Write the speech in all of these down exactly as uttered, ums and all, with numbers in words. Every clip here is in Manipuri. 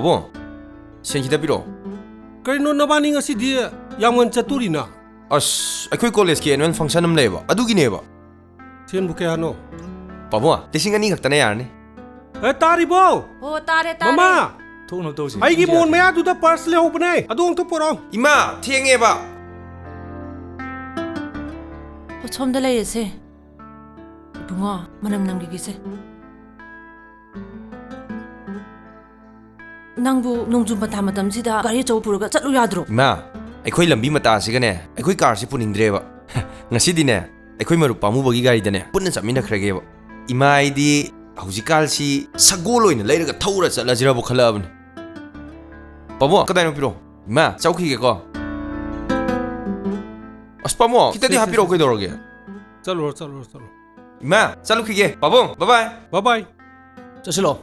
ꯄꯥꯕꯨꯡ, ꯁꯦꯟ ꯈꯤꯇ ꯄꯤꯔꯛꯑꯣ꯫ ꯀꯩꯅꯣ, ꯅꯕꯥꯅꯤ ꯉꯁꯤꯗꯤ ꯌꯥꯝ ꯉꯟ ꯆꯠꯇꯣꯔꯤꯅ? ꯑꯁ, ꯑꯩꯈꯣꯏ ꯀꯣꯂꯦꯖꯀꯤ annual function ꯑꯃ ꯂꯩꯌꯦꯕ, ꯑꯗꯨꯒꯤꯅꯦꯕ꯫ ꯁꯦꯟꯕꯨ ꯀꯌꯥꯅꯣ? ꯄꯥꯕꯨꯡ, ꯂꯤꯁꯤꯡ ꯑꯅꯤ ꯈꯛꯇꯅ ꯌꯥꯔꯅꯤ꯫ ꯑꯦ, ꯇꯥꯔꯤꯕꯣ? ꯍꯣ, ꯇꯥꯔꯦ, ꯇꯥꯔꯦ꯫ ꯃꯃꯥ! ꯊꯣꯛꯅꯕ ꯇꯧꯁꯤ꯫ ꯑꯩꯒꯤ ꯃꯣꯟ ꯃꯌꯥꯗꯨꯗ purse ꯂꯩꯍꯧꯕꯅꯦ, ꯑꯗꯨ ꯑꯝꯇ ꯄꯨꯔꯛꯑꯣ꯫ ꯏꯃꯥ, ꯊꯦꯡꯉꯦꯕ꯫ ꯑꯣ, ꯁꯣꯝꯗ ꯂꯩꯔꯦꯁꯦ꯫ ꯏꯕꯨꯡꯉꯣ, ꯃꯅꯝ ꯅꯝꯈꯤꯒꯦꯁꯦ꯫ ꯅꯪꯕꯨ ꯅꯣꯡꯖꯨ ꯄꯟꯊꯥ ꯃꯇꯝꯁꯤꯗ ꯒꯥꯔꯤ ꯑꯆꯧꯕ ꯄꯨꯔꯒ ꯆꯠꯂꯨ ꯌꯥꯗ꯭ꯔꯣ? ꯏꯃꯥ, ꯑꯩꯈꯣꯏ ꯂꯝꯕꯤ ꯃꯇꯥꯁꯤꯒꯅꯦ, ꯑꯩꯈꯣꯏ ꯀꯥꯔꯁꯤ ꯄꯨꯅꯤꯡꯗ꯭ꯔꯦꯕ꯫ ꯉꯁꯤꯗꯤꯅꯦ, ꯑꯩꯈꯣꯏ ꯃꯔꯨꯞ ꯄꯥꯝꯃꯨꯕꯒꯤ ꯒꯥꯔꯤꯗꯅꯦ, ꯄꯨꯟꯅ ꯆꯠꯃꯤꯟꯅꯈ꯭ꯔꯒꯦꯕ꯫ ꯏꯃꯥ, ꯑꯩꯗꯤ ꯍꯧꯖꯤꯛꯀꯥꯟꯁꯤ ꯁꯒꯣꯜ ꯑꯣꯏꯅ ꯂꯩꯔꯒ ꯊꯧꯔ ꯆꯠꯂꯁꯤꯔꯕꯨ ꯈꯜꯂꯛꯑꯕꯅꯤ꯫ ꯄꯥꯕꯨꯡ, ꯀꯗꯥꯏꯅꯣ ꯄꯤꯔꯛꯑꯣ꯫ ꯏꯃꯥ, ꯆꯧꯈꯤꯒꯦꯀꯣ꯫ ꯑꯁ, ꯄꯥꯕꯨꯡ, ꯈꯤꯇꯗꯤ ꯁꯦ, ꯁꯦ, ꯍꯥꯞꯄꯤꯔꯛꯑꯣ, ꯁꯦ, ꯁꯦ꯫ ꯀꯩꯗꯧꯔꯒꯦ? ꯆꯠꯂꯨꯔꯣ, ꯆꯠꯂꯨꯔꯣ, ꯆꯠꯂꯨꯔꯣ꯫ ꯏꯃꯥ, ꯆꯠꯂꯨꯈꯤꯒꯦ꯫ ꯄꯥꯕꯨꯡ, bye bye꯫ Bye bye꯫ ꯆꯠꯁꯤꯜꯂꯣ꯫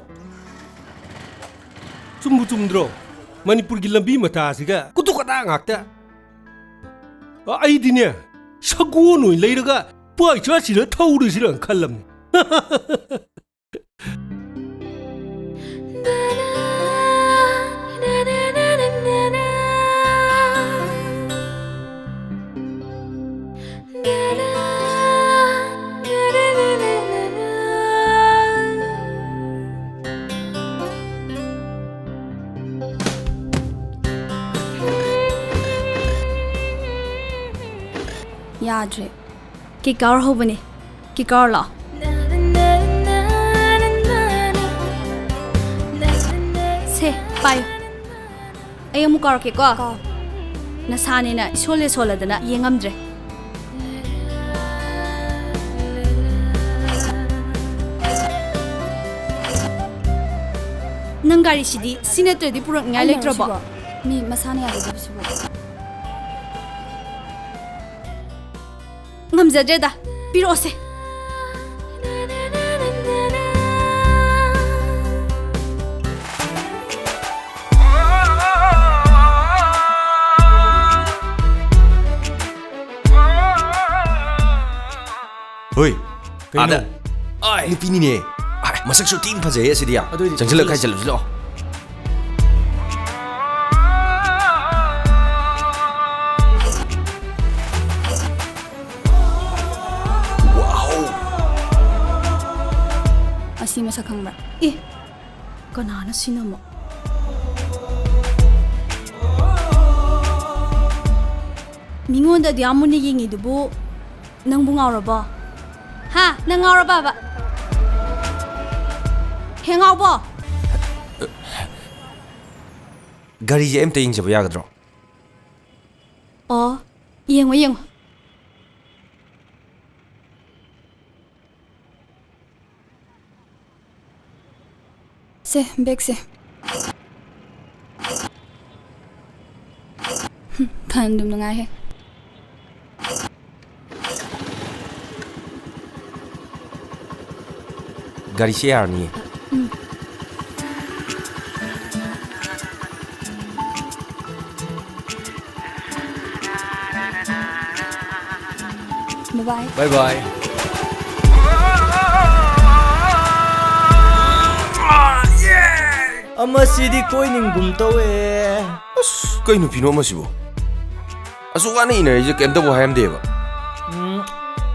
ꯆꯨꯝꯕꯨ ꯆꯨꯝꯗ꯭ꯔꯣ? ꯃꯅꯤꯄꯨꯔꯒꯤ ꯂꯝꯕꯤ ꯃꯇꯥꯁꯤꯒ ꯀꯨꯇꯨ ꯀꯇꯥ ꯉꯥꯛꯇ꯫ ꯑ, ꯑꯩꯗꯤꯅꯦ, ꯁꯒꯣꯜ ꯑꯣꯏꯅ ꯂꯩꯔꯒ ꯄꯥꯏ ꯆꯥꯁꯤꯔ ꯊꯧꯔꯁꯤꯔ ꯈꯜꯂꯝꯅꯤ꯫ ꯌꯥꯗ꯭ꯔꯦ꯫ Kick out ꯍꯧꯕꯅꯦ꯫ Kick out ꯂꯥꯛꯑꯣ꯫ ꯁꯦ, ꯄꯥꯏꯌꯨ꯫ ꯑꯩ ꯑꯃꯨꯛ ꯀꯥꯎꯔꯛꯀꯦꯀꯣ꯫ ꯀꯥꯎ꯫ ꯅꯁꯥꯅꯦꯅ ꯏꯁꯣꯜꯂꯦ ꯁꯣꯜꯂꯗꯅ ꯌꯦꯡꯉꯝꯗ꯭ꯔꯦ꯫ ꯅꯪ ꯒꯥꯔꯤꯁꯤꯗꯤ ꯁꯤ ꯅꯠꯇ꯭ꯔꯗꯤ ꯄꯨꯔꯛꯅꯤꯡꯉꯥꯏ ꯑꯩꯅꯔꯣ ꯂꯩꯇ꯭ꯔꯕꯣ? ꯁꯤꯕꯣ? ꯃꯤ ꯃꯁꯥꯅ ꯌꯥꯖꯗꯕꯁꯤꯕꯨ꯫ ꯉꯝꯖꯗ꯭ꯔꯦꯗ, ꯄꯤꯔꯛꯑꯣꯁꯦ꯫ ꯍꯣꯏ, ꯀꯩꯅꯣ? ꯑꯥꯗ꯫ ꯑꯥꯏ, ꯅꯨꯄꯤꯅꯤꯅꯦ꯫ ꯑꯥꯏ, ꯃꯁꯛꯁꯨ ꯊꯤꯅ ꯐꯖꯩꯌꯦ ꯑꯁꯤꯗꯤ ꯌꯥꯝ꯫ ꯑꯗꯨꯏꯗꯤ ꯆꯪꯁꯤꯜꯂꯒ ꯆꯪꯁꯤꯜꯂꯣ꯫ ꯈꯥꯏꯖꯤꯜꯂꯨꯁꯤ ꯂꯥꯛꯑꯣ꯫ ꯃꯁꯛ ꯈꯪꯕ꯭ꯔꯥ? ꯑꯦ, ꯀꯅꯥꯅꯣ ꯁꯤꯅ ꯑꯃꯨꯛ? ꯃꯤꯉꯣꯟꯗ ꯑꯗꯨꯌꯥꯝ ꯃꯨꯟꯅ ꯌꯦꯡꯉꯤꯗꯨꯕꯨ ꯅꯪꯕꯨ ꯉꯥꯎꯔꯕꯣ? ꯍꯥ? ꯅꯪ ꯉꯥꯎꯔꯕꯕ? ꯍꯦ ꯉꯥꯎꯕꯣ? ꯒꯥꯔꯤꯁꯦ ꯑꯝꯇ ꯌꯦꯡꯖꯕ ꯌꯥꯒꯗ꯭ꯔꯣ? ꯑꯣ, ꯌꯦꯡꯉꯣ, ꯌꯦꯡꯉꯣ꯫ ꯁꯦ, ꯕꯦꯛꯁꯦ꯫ ꯍꯨꯝ, ꯐꯟ ꯑꯗꯨꯝ ꯅꯨꯡꯉꯥꯏꯍꯦ꯫ ꯒꯥꯔꯤꯁꯦ ꯌꯥꯔꯅꯤꯌꯦ꯫ ꯎꯝ꯫ Bye bye꯫ Bye bye꯫ ꯑꯃꯁꯤꯗꯤ ꯀꯣꯏꯅꯤꯡꯒꯨꯝ ꯇꯧꯋꯦ꯫ ꯑꯁ, ꯀꯩ ꯅꯨꯄꯤꯅꯣ ꯑꯃꯁꯤꯕꯨ? ꯑꯁꯨꯛ ꯋꯥꯅ ꯏꯅꯔꯤꯁꯦ ꯀꯩꯝꯇꯕꯨ ꯍꯥꯏꯔꯝꯗꯦꯕ꯫ ꯎꯝ,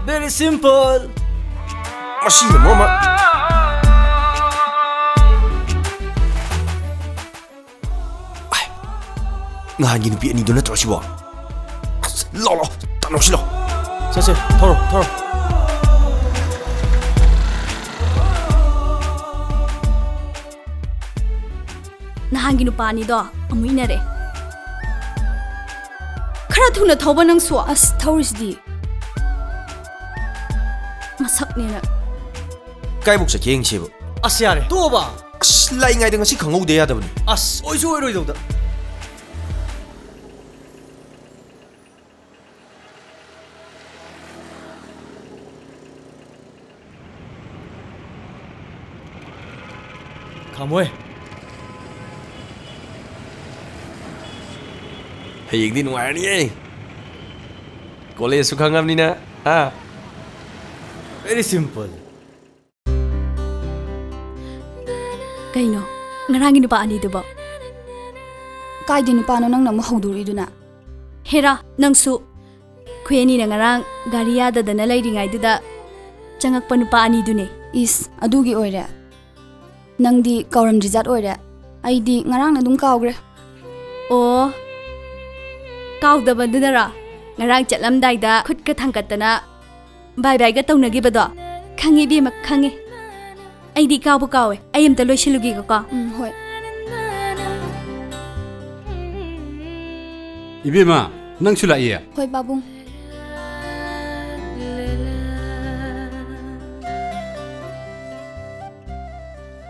very simple꯫ ꯃꯁꯤꯅ ꯃꯔꯣꯟ ꯑꯃ꯫ ꯑꯥꯏ, ꯅꯍꯥꯟꯒꯤ ꯅꯨꯄꯤ ꯑꯅꯤꯗꯨ ꯅꯠꯇ꯭ꯔꯣ ꯁꯤꯕꯣ? ꯑꯁ, ꯂꯥꯎ, ꯂꯥꯎ, ꯇꯥꯟꯅꯧꯁꯤ ꯂꯥꯎ꯫ ꯆꯠꯁꯦ, ꯊꯧꯔꯣ, ꯊꯧꯔꯣ꯫ ꯅꯍꯥꯟꯒꯤ ꯅꯨꯄꯥ ꯑꯅꯤꯗꯣ ꯑꯃꯨꯛ ꯏꯟꯅꯔꯦ꯫ ꯈꯔ ꯊꯨꯅ ꯊꯧꯕ ꯅꯪꯁꯨ꯫ ꯑꯁ, ꯊꯧꯔꯤꯁꯤꯗꯤ꯫ ꯃꯁꯛꯅꯦꯅ꯫ ꯀꯥꯏꯕꯨꯛ ꯆꯠꯀꯦ ꯌꯦꯡꯁꯦꯕ꯫ ꯑꯁ, ꯌꯥꯔꯦ꯫ ꯇꯣꯛꯑꯣꯕ꯫ ꯑꯁ, ꯂꯥꯛꯏꯉꯩꯗ ꯉꯁꯤ ꯈꯪꯍꯧꯗ ꯌꯥꯗꯕꯅꯤ꯫ ꯑꯁ, ꯑꯣꯏꯁꯨ ꯑꯣꯏꯔꯣꯏꯗꯧꯗ꯫ ꯈꯥꯃꯣꯏ꯫ ꯍꯌꯦꯡꯗꯤ ꯅꯨꯡꯉꯥꯏꯔꯅꯤꯌꯦ꯫ ꯀꯣꯂꯦꯖꯁꯨ ꯈꯪꯉꯕꯅꯤꯅ, ꯍꯥ? Very simple꯫ ꯀꯩꯅꯣ, ꯉꯔꯥꯡꯒꯤ ꯅꯨꯄꯥ ꯑꯅꯤꯗꯨꯕꯣ? ꯀꯥꯏꯗꯩ ꯅꯨꯄꯥꯅꯣ ꯅꯪꯅ ꯑꯃꯨꯛ ꯍꯧꯗꯣꯔꯛꯏꯗꯨꯅ? ꯍꯦꯔꯥ, ꯅꯪꯁꯨ꯫ ꯑꯩꯈꯣꯏ ꯑꯅꯤꯅ ꯉꯔꯥꯡ ꯒꯥꯔꯤ ꯌꯥꯗꯗꯅ ꯂꯩꯔꯤꯉꯩꯗꯨꯗ ꯆꯪꯉꯛꯄ ꯅꯨꯄꯥ ꯑꯅꯤꯗꯨꯅꯦ꯫ ꯏꯁ, ꯑꯗꯨꯒꯤ ꯑꯣꯏꯔꯦ? ꯅꯪꯗꯤ ꯀꯥꯎꯔꯝꯗ꯭ꯔꯤꯖꯥꯠ ꯑꯣꯏꯔꯦ꯫ ꯑꯩꯗꯤ ꯉꯔꯥꯡꯅ ꯑꯗꯨꯝ ꯀꯥꯎꯈ꯭ꯔꯦ꯫ ꯑꯣ, ꯀꯥꯎꯗꯕꯗꯨꯅꯔꯣ? ꯉꯔꯥꯡ ꯆꯠꯂꯝꯗꯥꯏꯗ ꯈꯨꯠꯀ ꯊꯥꯡꯒꯠꯇꯅ ꯕꯥꯏ ꯕꯥꯏꯒ ꯇꯧꯅꯈꯤꯕꯗꯣ? ꯈꯪꯉꯤ, ꯏꯕꯦꯝꯃ, ꯈꯪꯉꯤ꯫ ꯑꯩꯗꯤ ꯏꯀꯥꯎꯕꯨ ꯀꯥꯎꯋꯦ꯫ ꯑꯩ ꯑꯝꯇ ꯂꯣꯏꯁꯤꯜꯂꯨꯒꯦꯀꯣ꯫ ꯎꯝ, ꯍꯣꯏ꯫ ꯏꯕꯦꯝꯃ, ꯅꯪꯁꯨ ꯂꯥꯛꯏꯌꯦ? ꯍꯣꯏ, ꯄꯥꯕꯨꯡ꯫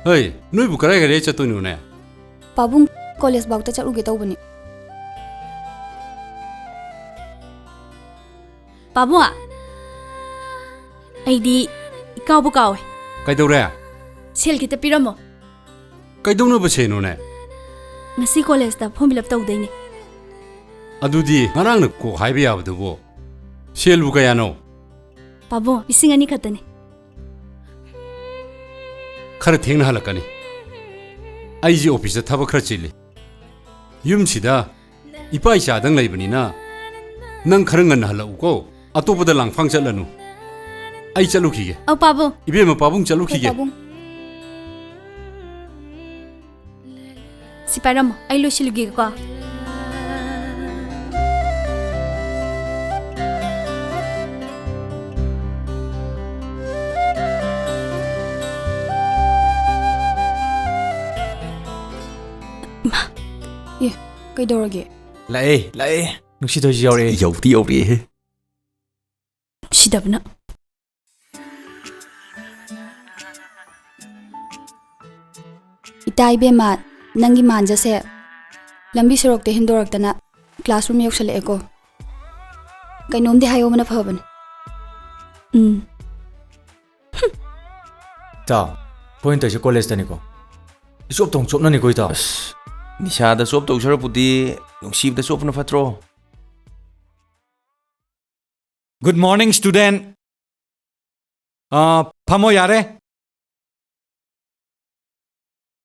ꯍꯩ, ꯅꯣꯏꯕꯨ ꯀꯗꯥꯏ ꯀꯗꯥꯏ ꯆꯠꯇꯣꯏꯅꯣꯅꯦ? ꯄꯥꯕꯨꯡ, ꯀꯣꯂꯦꯖ ꯐꯥꯎꯇ ꯆꯠꯂꯨꯒꯦ ꯇꯧꯕꯅꯤ꯫ ꯄꯥꯕꯨꯡ, ꯑꯩꯗꯤ ꯏꯀꯥꯎꯕꯨ ꯀꯥꯎꯋꯦ꯫ ꯀꯩꯗꯧꯔꯦ? ꯁꯦꯜ ꯈꯤꯇ ꯄꯤꯔꯝꯃꯣ꯫ ꯀꯩꯗꯧꯅꯕ ꯁꯦꯜꯅꯣꯅꯦ? ꯉꯁꯤ ꯀꯣꯂꯦꯖꯇ form fill up ꯇꯧꯗꯣꯏꯅꯦ꯫ ꯑꯗꯨꯗꯤ ꯉꯔꯥꯡꯅ ꯀꯣꯛ ꯍꯥꯏꯕ ꯌꯥꯕꯗꯨꯕꯨ꯫ ꯁꯦꯜꯕꯨ ꯀꯌꯥꯅꯣ? ꯄꯥꯕꯨꯡ, ꯂꯤꯁꯤꯡ ꯑꯅꯤ ꯈꯛꯇꯅꯤ꯫ ꯈꯔ ꯊꯦꯡꯅ ꯍꯜꯂꯛꯀꯅꯤ꯫ ꯑꯩꯁꯦ ꯑꯣꯐꯤꯁꯇ ꯊꯕꯛ ꯈꯔ ꯆꯤꯜꯂꯤ꯫ ꯌꯨꯝꯁꯤꯗ ꯏꯄꯥ ꯏꯆꯥꯗꯪ ꯂꯩꯕꯅꯤꯅ ꯅꯪ ꯈꯔ ꯉꯟꯅ ꯍꯜꯂꯛꯎꯀꯣ꯫ ꯑꯇꯣꯞꯄꯗ ꯂꯥꯡꯐꯥꯡ ꯆꯠꯂꯅꯨ꯫ ꯑꯩ ꯆꯠꯂꯨꯈꯤꯒꯦ꯫ ꯑꯧ, ꯄꯥꯕꯨꯡ꯫ ꯏꯕꯦꯝꯃ, ꯄꯥꯕꯨꯡ ꯆꯠꯂꯨꯈꯤꯒꯦ꯫ ꯄꯥꯕꯨꯡ꯫ ꯁꯤ ꯄꯥꯏꯔꯝꯃꯣ, ꯑꯩ ꯂꯣꯏꯁꯤꯜꯂꯨꯒꯦꯀꯣ꯫ ꯏꯃꯥ꯫ ꯑꯦ, ꯀꯩꯗꯧꯔꯒꯦ? ꯂꯥꯛꯑꯦ, ꯂꯥꯛꯑꯦ꯫ ꯅꯨꯡꯁꯤꯊꯣꯏꯁꯨ ꯌꯥꯎꯔꯛꯑꯦ꯫ ꯌꯧꯗꯤ ꯌꯧꯔꯛꯑꯦꯍꯦ꯫ ꯅꯨꯡꯁꯤꯗꯕꯅ꯫ ꯏꯇꯥ ꯏꯕꯦꯝꯃ, ꯅꯪꯒꯤ ꯃꯥꯟꯖꯁꯦ ꯂꯝꯕꯤ ꯁꯣꯔꯣꯛꯇ ꯍꯦꯟꯗꯣꯔꯛꯇꯅ classroom ꯌꯧꯁꯜꯂꯛꯑꯦꯀꯣ꯫ ꯀꯩꯅꯣꯝꯗꯤ ꯍꯥꯏꯍꯧꯕꯅ ꯐꯕꯅꯤ꯫ ꯎꯝ꯫ ꯏꯇꯥꯎ, ꯑꯩꯈꯣꯏꯅ ꯇꯧꯔꯤꯁꯦ ꯀꯣꯂꯦꯖꯇꯅꯤꯀꯣ꯫ ꯏꯆꯣꯞꯇꯧ ꯆꯣꯞꯅꯅꯤꯀꯣ, ꯏꯇꯥꯎ꯫ ꯑꯁ, ꯅꯤꯁꯥꯗ ꯆꯣꯞ ꯇꯧ ꯁꯔꯨꯛꯄꯨꯗꯤ ꯅꯨꯡꯁꯤꯕꯗ ꯆꯣꯞꯄꯅ ꯐꯠꯇ꯭ꯔꯣ? Good morning, student. ꯑꯥ, ꯐꯝꯃꯣ ꯌꯥꯔꯦ꯫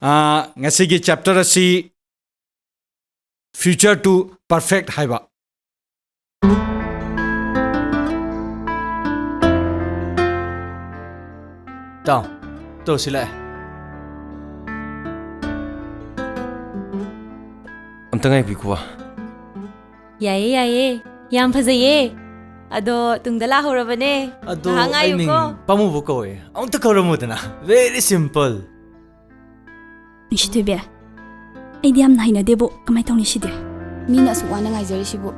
ꯑꯥ, ꯉꯁꯤꯒꯤ chapter ꯑꯁꯤ Future to Perfect ꯍꯥꯏꯕ꯫ ꯏꯇꯥꯎ, ꯇꯧꯁꯤꯜꯂꯛꯑꯦ꯫ ꯑꯝꯇ ꯉꯥꯏꯕꯤꯈꯣꯕ꯫ ꯌꯥꯏꯌꯦ, ꯌꯥꯏꯌꯦ꯫ ꯌꯥꯝ ꯐꯖꯩꯌꯦ꯫ ꯑꯗꯣ ꯇꯨꯡꯗ ꯂꯥꯛꯍꯧꯔꯕꯅꯦ꯫ ꯑꯗꯣ ꯉꯥꯏꯍꯥꯛ ꯑꯩ ꯃꯤꯡ ꯉꯥꯏꯌꯨꯀꯣ꯫ ꯄꯥꯃꯨꯕ ꯀꯧꯋꯦ꯫ ꯑꯃꯨꯛꯇ ꯀꯧꯔꯝꯃꯨꯗꯅ꯫ Very simple꯫ ꯅꯨꯡꯁꯤꯊꯣꯏꯕꯤ, ꯑꯩꯗꯤ ꯌꯥꯝꯅ ꯍꯩꯅꯗꯦꯕꯨ꯫ ꯀꯃꯥꯏ ꯇꯧꯅꯤ ꯁꯤꯗꯤ? ꯃꯤꯅ ꯑꯁꯨꯛ ꯋꯥꯅ ꯉꯥꯏꯖꯔꯤꯁꯤꯕꯨ꯫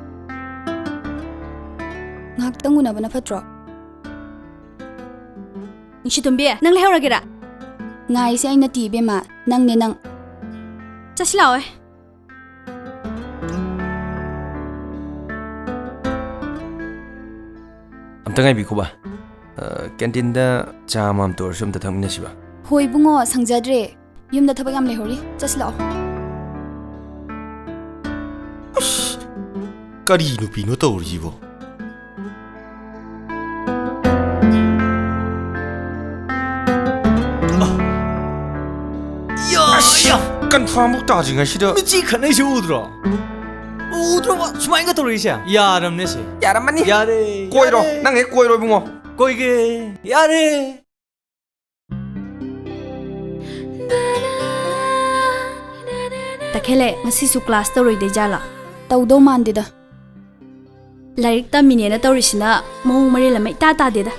ꯉꯥꯏꯍꯥꯛꯇꯪ ꯎꯅꯕꯅ ꯐꯠꯇ꯭ꯔꯣ? ꯅꯨꯡꯁꯤꯇꯣꯝꯕꯤ, ꯅꯪ ꯂꯩꯍꯧꯔꯒꯦꯔꯥ? ꯉꯥꯏꯔꯤꯁꯦ ꯑꯩ ꯅꯠꯇꯦ ꯏꯕꯦꯝꯃ, ꯅꯪꯅꯦ ꯅꯪ꯫ ꯆꯠꯁꯤ ꯂꯥꯛꯑꯣ꯫ ꯑꯝꯇ ꯉꯥꯏꯕꯤꯈꯣꯕ꯫ ꯑ, canteen ꯗ ꯆꯥ ꯑꯃꯃꯝꯇ ꯑꯣꯏꯔꯁꯨ ꯑꯝꯇ ꯊꯛꯃꯤꯟꯅꯁꯤꯕ꯫ ꯍꯣꯏ ꯏꯕꯨꯡꯉꯣ, ꯁꯪꯖꯗ꯭ꯔꯦ꯫ ꯌꯨꯝꯗ ꯊꯕꯛ ꯌꯥꯝ ꯂꯩꯍꯧꯔꯤ꯫ ꯆꯠꯁꯤ ꯂꯥꯛꯑꯣ꯫ ꯑꯁ! ꯀꯔꯤ ꯅꯨꯄꯤꯅꯣ ꯇꯧꯔꯤꯁꯤꯕꯣ? ꯌꯥ, ꯑꯁ! ꯌꯥ! Confirm ꯐꯥꯎ ꯇꯥꯗ꯭ꯔꯤꯉꯩꯁꯤꯗ꯫ ꯃꯤꯠꯆꯤ ꯈꯠꯅꯩꯁꯤ ꯎꯗ꯭ꯔꯣ? ꯎꯗ꯭ꯔꯣꯕ? ꯁꯨꯃꯥꯏꯅꯒ ꯇꯧꯔꯛꯏꯁꯦ? ꯌꯥꯔꯝꯅꯦ ꯁꯦ꯫ ꯌꯥꯔꯝꯃꯅꯤ꯫ ꯌꯥꯔꯦ, ꯀꯣꯏꯔꯣ꯫ ꯌꯥꯔꯦ꯫ ꯅꯪ ꯍꯦꯛ ꯀꯣꯏꯔꯣ ꯏꯕꯨꯡꯉꯣ꯫ ꯀꯣꯏꯒꯦ꯫ ꯌꯥꯔꯦ꯫ ꯇꯈꯦꯜꯂꯦ, ꯉꯁꯤꯁꯨ class ꯇꯧꯔꯣꯏꯗꯣꯏ ꯖꯥꯠꯂꯣ? ꯇꯧꯗꯧ ꯃꯥꯟꯗꯦꯗ꯫ ꯂꯥꯏꯔꯤꯛ ꯇꯝꯃꯤꯅꯦꯅ ꯇꯧꯔꯤꯁꯤꯅ ꯃꯑꯣꯡ ꯃꯔꯤꯜ ꯑꯃ ꯏꯇꯥ ꯇꯥꯗꯦꯗ꯫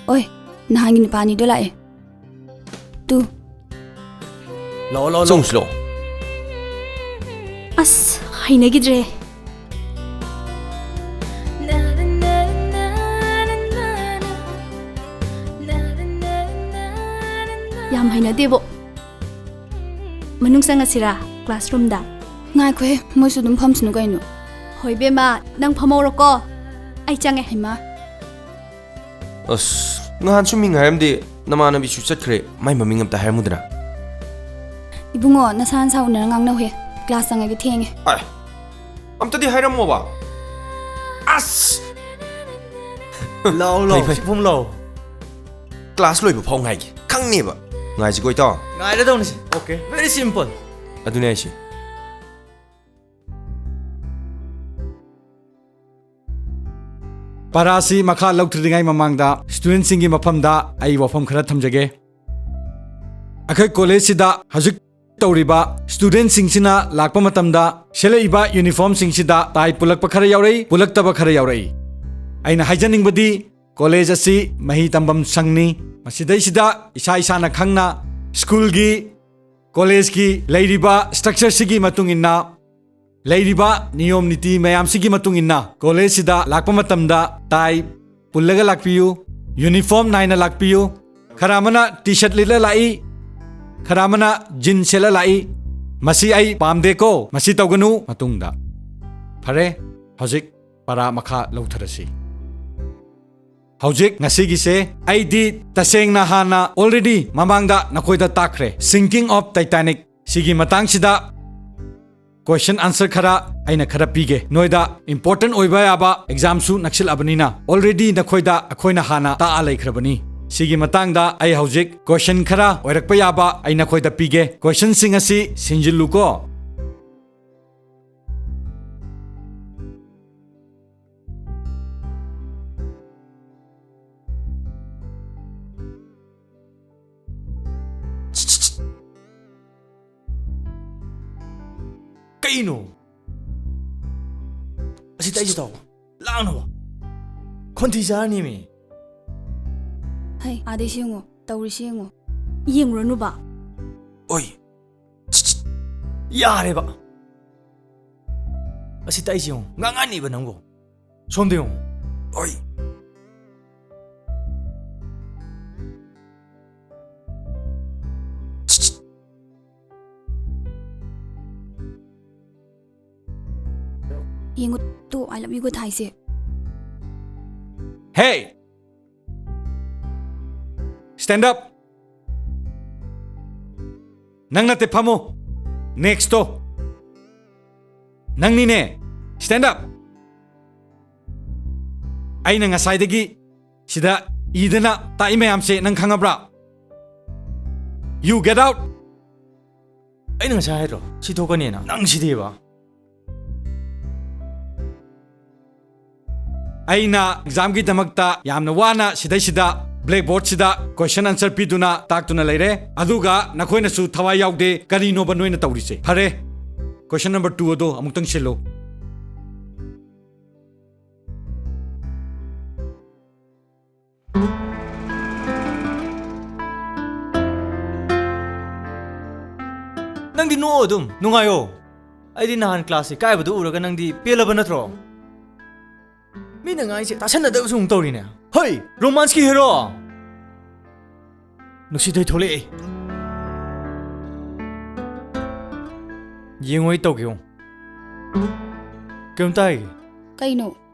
ꯑꯣꯏ, ꯅꯍꯥꯟꯒꯤ ꯅꯨꯄꯥ ꯑꯅꯤꯗꯣ ꯂꯥꯛꯑꯦ꯫ ꯇꯨ꯫ ꯂꯥꯛꯑꯣ, ꯂꯥꯛꯑꯣ, ꯂꯥꯛꯑꯣ꯫ ꯆꯪꯉꯨꯁꯤ ꯂꯥꯛꯑꯣ꯫ ꯑꯁ, ꯍꯩꯅꯈꯤꯗ꯭ꯔꯦ꯫ ꯌꯥꯝ ꯍꯩꯅꯗꯦꯕꯣ꯫ ꯃꯅꯨꯡ ꯆꯪꯉꯁꯤꯔꯥ, classroom ꯗ? ꯉꯥꯏꯈꯣꯍꯦ, ꯃꯣꯏꯁꯨ ꯑꯗꯨꯝ ꯐꯝꯁꯅꯨ ꯀꯩꯅꯣ꯫ ꯍꯣꯏ ꯕꯦꯝꯃ, ꯅꯪ ꯐꯝꯍꯧꯔꯣꯀꯣ, ꯑꯩ ꯆꯪꯉꯦ꯫ ꯍꯩꯃꯥ꯫ ꯑꯁ, ꯉꯍꯥꯟꯁꯨ ꯃꯤꯡ ꯍꯥꯏꯔꯝꯗꯦ, ꯅꯃꯥꯟꯅꯕꯤꯁꯨ ꯆꯠꯈ꯭ꯔꯦ, ꯃꯥꯏ ꯃꯃꯤꯡ ꯑꯝꯇ ꯍꯥꯏꯔꯝꯃꯨꯗꯅ꯫ ꯏꯕꯨꯡꯉꯣ, ꯅꯁꯥ ꯅꯁꯥ ꯎꯅꯔ ꯉꯥꯡꯅꯧꯍꯦ, class ꯆꯪꯉꯒꯦ, ꯊꯦꯡꯉꯦ꯫ ꯑꯥꯏ, ꯑꯝꯇꯗꯤ ꯍꯥꯏꯔꯝꯃꯣꯕ꯫ ꯑꯁ! ꯂꯥꯛꯑꯣ, ꯂꯥꯛꯑꯣ, ꯐꯩ, ꯐꯩ꯫ ꯁꯤ ꯐꯝ ꯂꯥꯛꯑꯣ꯫ Class ꯂꯣꯏꯕ ꯐꯥꯎ ꯉꯥꯏꯒꯦ, ꯈꯪꯅꯦꯕ꯫ ꯉꯥꯏꯁꯤꯀꯣ, ꯏꯇꯥꯎ꯫ ꯉꯥꯏꯔꯗꯧꯅꯤ ꯁꯤ꯫ Okay, very simple꯫ ꯑꯗꯨꯅꯦ ꯍꯥꯏꯁꯦ꯫ ꯄꯔꯥꯁꯤ ꯃꯈꯥ ꯂꯧꯊꯗ꯭ꯔꯤꯉꯩ ꯃꯃꯥꯡꯗ ꯁ꯭ꯇꯨꯗꯦꯟꯠꯁꯤꯡꯒꯤ ꯃꯐꯝꯗ ꯑꯩ ꯋꯥꯐꯝ ꯈꯔ ꯊꯝꯖꯒꯦ꯫ ꯑꯩꯈꯣꯏ ꯀꯣꯂꯦꯖꯁꯤꯗ ꯍꯧꯖꯤꯛ ꯇꯧꯔꯤꯕ ꯁ꯭ꯇꯨꯗꯦꯟꯠꯁꯤꯡꯁꯤꯅ ꯂꯥꯛꯄ ꯃꯇꯝꯗ ꯁꯦꯠꯂꯛꯏꯕ ꯌꯨꯅꯤꯐꯣꯔꯝꯁꯤꯡꯁꯤꯗ ꯇꯥꯏ ꯄꯨꯜꯂꯛꯄ ꯈꯔ ꯌꯥꯎꯔꯛꯏ, ꯄꯨꯜꯂꯛꯇꯕ ꯈꯔ ꯌꯥꯎꯔꯛꯏ꯫ ꯑꯩꯅ ꯍꯥꯏꯖꯅꯤꯡꯕꯗꯤ ꯀꯣꯂꯦꯖ ꯑꯁꯤ ꯃꯍꯩ ꯇꯝꯐꯝ ꯁꯪꯅꯤ꯫ ꯃꯁꯤꯗꯩꯁꯤꯗ ꯏꯁꯥ ꯏꯁꯥꯅ ꯈꯪꯅ ꯁ꯭ꯀꯨꯜꯒꯤ, ꯀꯣꯂꯦꯖꯀꯤ ꯂꯩꯔꯤꯕ ꯁ꯭ꯇ꯭ꯔꯛꯆꯔꯁꯤꯒꯤ ꯃꯇꯨꯡ ꯏꯟꯅ, ꯂꯩꯔꯤꯕ ꯅꯤꯌꯣꯝ ꯅꯤꯇꯤ ꯃꯌꯥꯝꯁꯤꯒꯤ ꯃꯇꯨꯡ ꯏꯟꯅ ꯀꯣꯂꯦꯖꯁꯤꯗ ꯂꯥꯛꯄ ꯃꯇꯝꯗ ꯇꯥꯏ ꯄꯨꯜꯂꯒ ꯂꯥꯛꯄꯤꯌꯨ, ꯌꯨꯅꯤꯐꯣꯔꯝ ꯅꯥꯏꯅ ꯂꯥꯛꯄꯤꯌꯨ꯫ ꯈꯔ ꯑꯃꯅ ꯇꯤ ꯁꯔꯠ ꯂꯤꯠꯂ ꯂꯥꯛꯏ, ꯈꯔ ꯑꯃꯅ ꯖꯤꯟꯁ ꯁꯦꯠꯂ ꯂꯥꯛꯏ꯫ ꯃꯁꯤ ꯑꯩ ꯄꯥꯝꯗꯦꯀꯣ, ꯃꯁꯤ ꯇꯧꯒꯅꯨ꯫ ꯃꯇꯨꯡꯗ, ꯐꯔꯦ, ꯍꯧꯖꯤꯛ ꯄꯔꯥ ꯃꯈꯥ ꯂꯧꯊꯔꯁꯤ꯫ ꯍꯧꯖꯤꯛ ꯉꯁꯤꯒꯤꯁꯦ ꯑꯩꯗꯤ ꯇꯁꯦꯡꯅ ꯍꯥꯟꯅ already ꯃꯃꯥꯡꯗ ꯅꯈꯣꯏꯗ ꯇꯥꯛꯈ꯭ꯔꯦ, Sinking of Titanic꯫ ꯁꯤꯒꯤ ꯃꯇꯥꯡꯁꯤꯗ question answer ꯈꯔ ꯑꯩꯅ ꯈꯔ ꯄꯤꯒꯦ꯫ ꯅꯣꯏꯗ important ꯑꯣꯏꯕ ꯌꯥꯕ exam ꯁꯨ ꯅꯛꯁꯤꯜꯂꯛꯑꯕꯅꯤꯅ already ꯅꯈꯣꯏꯗ ꯑꯩꯈꯣꯏꯅ ꯍꯥꯟꯅ ꯇꯥꯛꯑ ꯂꯩꯈ꯭ꯔꯕꯅꯤ꯫ ꯁꯤꯒꯤ ꯃꯇꯥꯡꯗ ꯑꯩ ꯍꯧꯖꯤꯛ question ꯈꯔ ꯑꯣꯏꯔꯛꯄ ꯌꯥꯕ ꯑꯩ ꯅꯈꯣꯏꯗ ꯄꯤꯒꯦ꯫ Question ꯁꯤꯡ ꯑꯁꯤ ꯁꯤꯟꯖꯤꯜꯂꯨꯀꯣ꯫ ꯀꯩꯅꯣ? ꯑꯁꯤ ꯇꯩꯁꯤ ꯇꯧ꯫ ꯂꯥꯡꯅꯕ꯫ ꯈꯣꯟꯊꯤ ꯆꯥꯔꯅꯤꯃꯤ꯫ ꯍꯩ, ꯑꯥꯗꯩꯁꯤ ꯌꯦꯡꯉꯣ, ꯇꯧꯔꯤꯁꯤ ꯌꯦꯡꯉꯣ꯫ ꯌꯦꯡꯉꯨꯔꯅꯨꯕ꯫ ꯑꯣꯏ꯫ ꯌꯥꯔꯦꯕ꯫ ꯑꯁꯤ ꯇꯩꯁꯤ ꯌꯦꯡꯉꯣ꯫ ꯉꯥꯡꯉꯛꯑꯅꯤꯕ ꯅꯪꯕꯨ꯫ ꯁꯣꯝꯗ ꯌꯦꯡꯉꯣ꯫ ꯑꯣꯏ꯫ ꯌꯦꯡꯉꯨ two, "I love you good" ꯍꯥꯏꯁꯦ꯫ Hey! Stand up! ꯅꯪ ꯅꯠꯇꯦ, ꯐꯝꯃꯨ꯫ Next ꯇꯣ꯫ ꯅꯪꯅꯤꯅꯦ꯫ Stand up! ꯑꯩꯅ ꯉꯁꯥꯏꯗꯒꯤ ꯁꯤꯗ ꯏꯗꯅ ꯇꯥꯛꯏ ꯃꯌꯥꯝꯁꯦ ꯅꯪ ꯈꯪꯉꯕ꯭ꯔꯥ? You get out! ꯑꯩꯅ ꯉꯁꯥꯏ ꯍꯥꯏꯗ꯭ꯔꯣ ꯁꯤ ꯊꯣꯛꯀꯅꯤꯅ? ꯅꯪ ꯁꯤꯗꯤꯕ꯫ ꯑꯩꯅ ꯑꯦꯛꯖꯥꯝꯒꯤꯗꯃꯛꯇ ꯌꯥꯝꯅ ꯋꯥꯅ ꯁꯤꯗꯩꯁꯤꯗ ꯕ꯭ꯂꯦꯛꯕꯣꯔꯗꯁꯤꯗ ꯀꯣꯏꯁꯟ ꯑꯟꯁꯔ ꯄꯤꯗꯨꯅ ꯇꯥꯛꯇꯨꯅ ꯂꯩꯔꯦ, ꯑꯗꯨꯒ ꯅꯈꯣꯏꯅꯁꯨ ꯊꯋꯥꯏ ꯌꯥꯎꯗꯦ꯫ ꯀꯔꯤꯅꯣꯕ ꯅꯣꯏꯅ ꯇꯧꯔꯤꯁꯦ? ꯐꯔꯦ, ꯀꯣꯏꯁꯟ ꯅꯝꯕꯔ ꯇꯨ ꯑꯗꯣ ꯑꯃꯨꯛꯇꯪ ꯁꯤꯜꯂꯨ꯫ ꯅꯪꯗꯤ ꯅꯣꯛꯑꯣ, ꯑꯗꯨꯝ ꯅꯨꯡꯉꯥꯏꯌꯣ꯫ ꯑꯩꯗꯤ ꯅꯍꯥꯟ ꯀ꯭ꯂꯥꯁꯁꯦ ꯀꯥꯏꯕꯗꯨ ꯎꯔꯒ ꯅꯪꯗꯤ ꯄꯦꯜꯂꯕ ꯅꯠꯇ꯭ꯔꯣ? ꯃꯤꯅ ꯉꯥꯡꯉꯤꯁꯦ ꯇꯥꯁꯟꯅꯗꯕꯁꯨ ꯑꯃꯨꯛ ꯇꯧꯔꯤꯅꯦ꯫ ꯍꯩ, ꯔꯣꯃꯥꯟꯁꯀꯤ ꯍꯦꯔꯣ! ꯅꯨꯡꯁꯤꯗꯣꯏ ꯊꯣꯛꯂꯛꯑꯦ꯫ ꯌꯦꯡꯉꯣ, ꯑꯩ ꯇꯧꯒꯦ ꯌꯦꯡꯉꯣ꯫ ꯀꯩꯝꯇ ꯍꯥꯏꯒꯦ꯫ ꯀꯩꯅꯣ?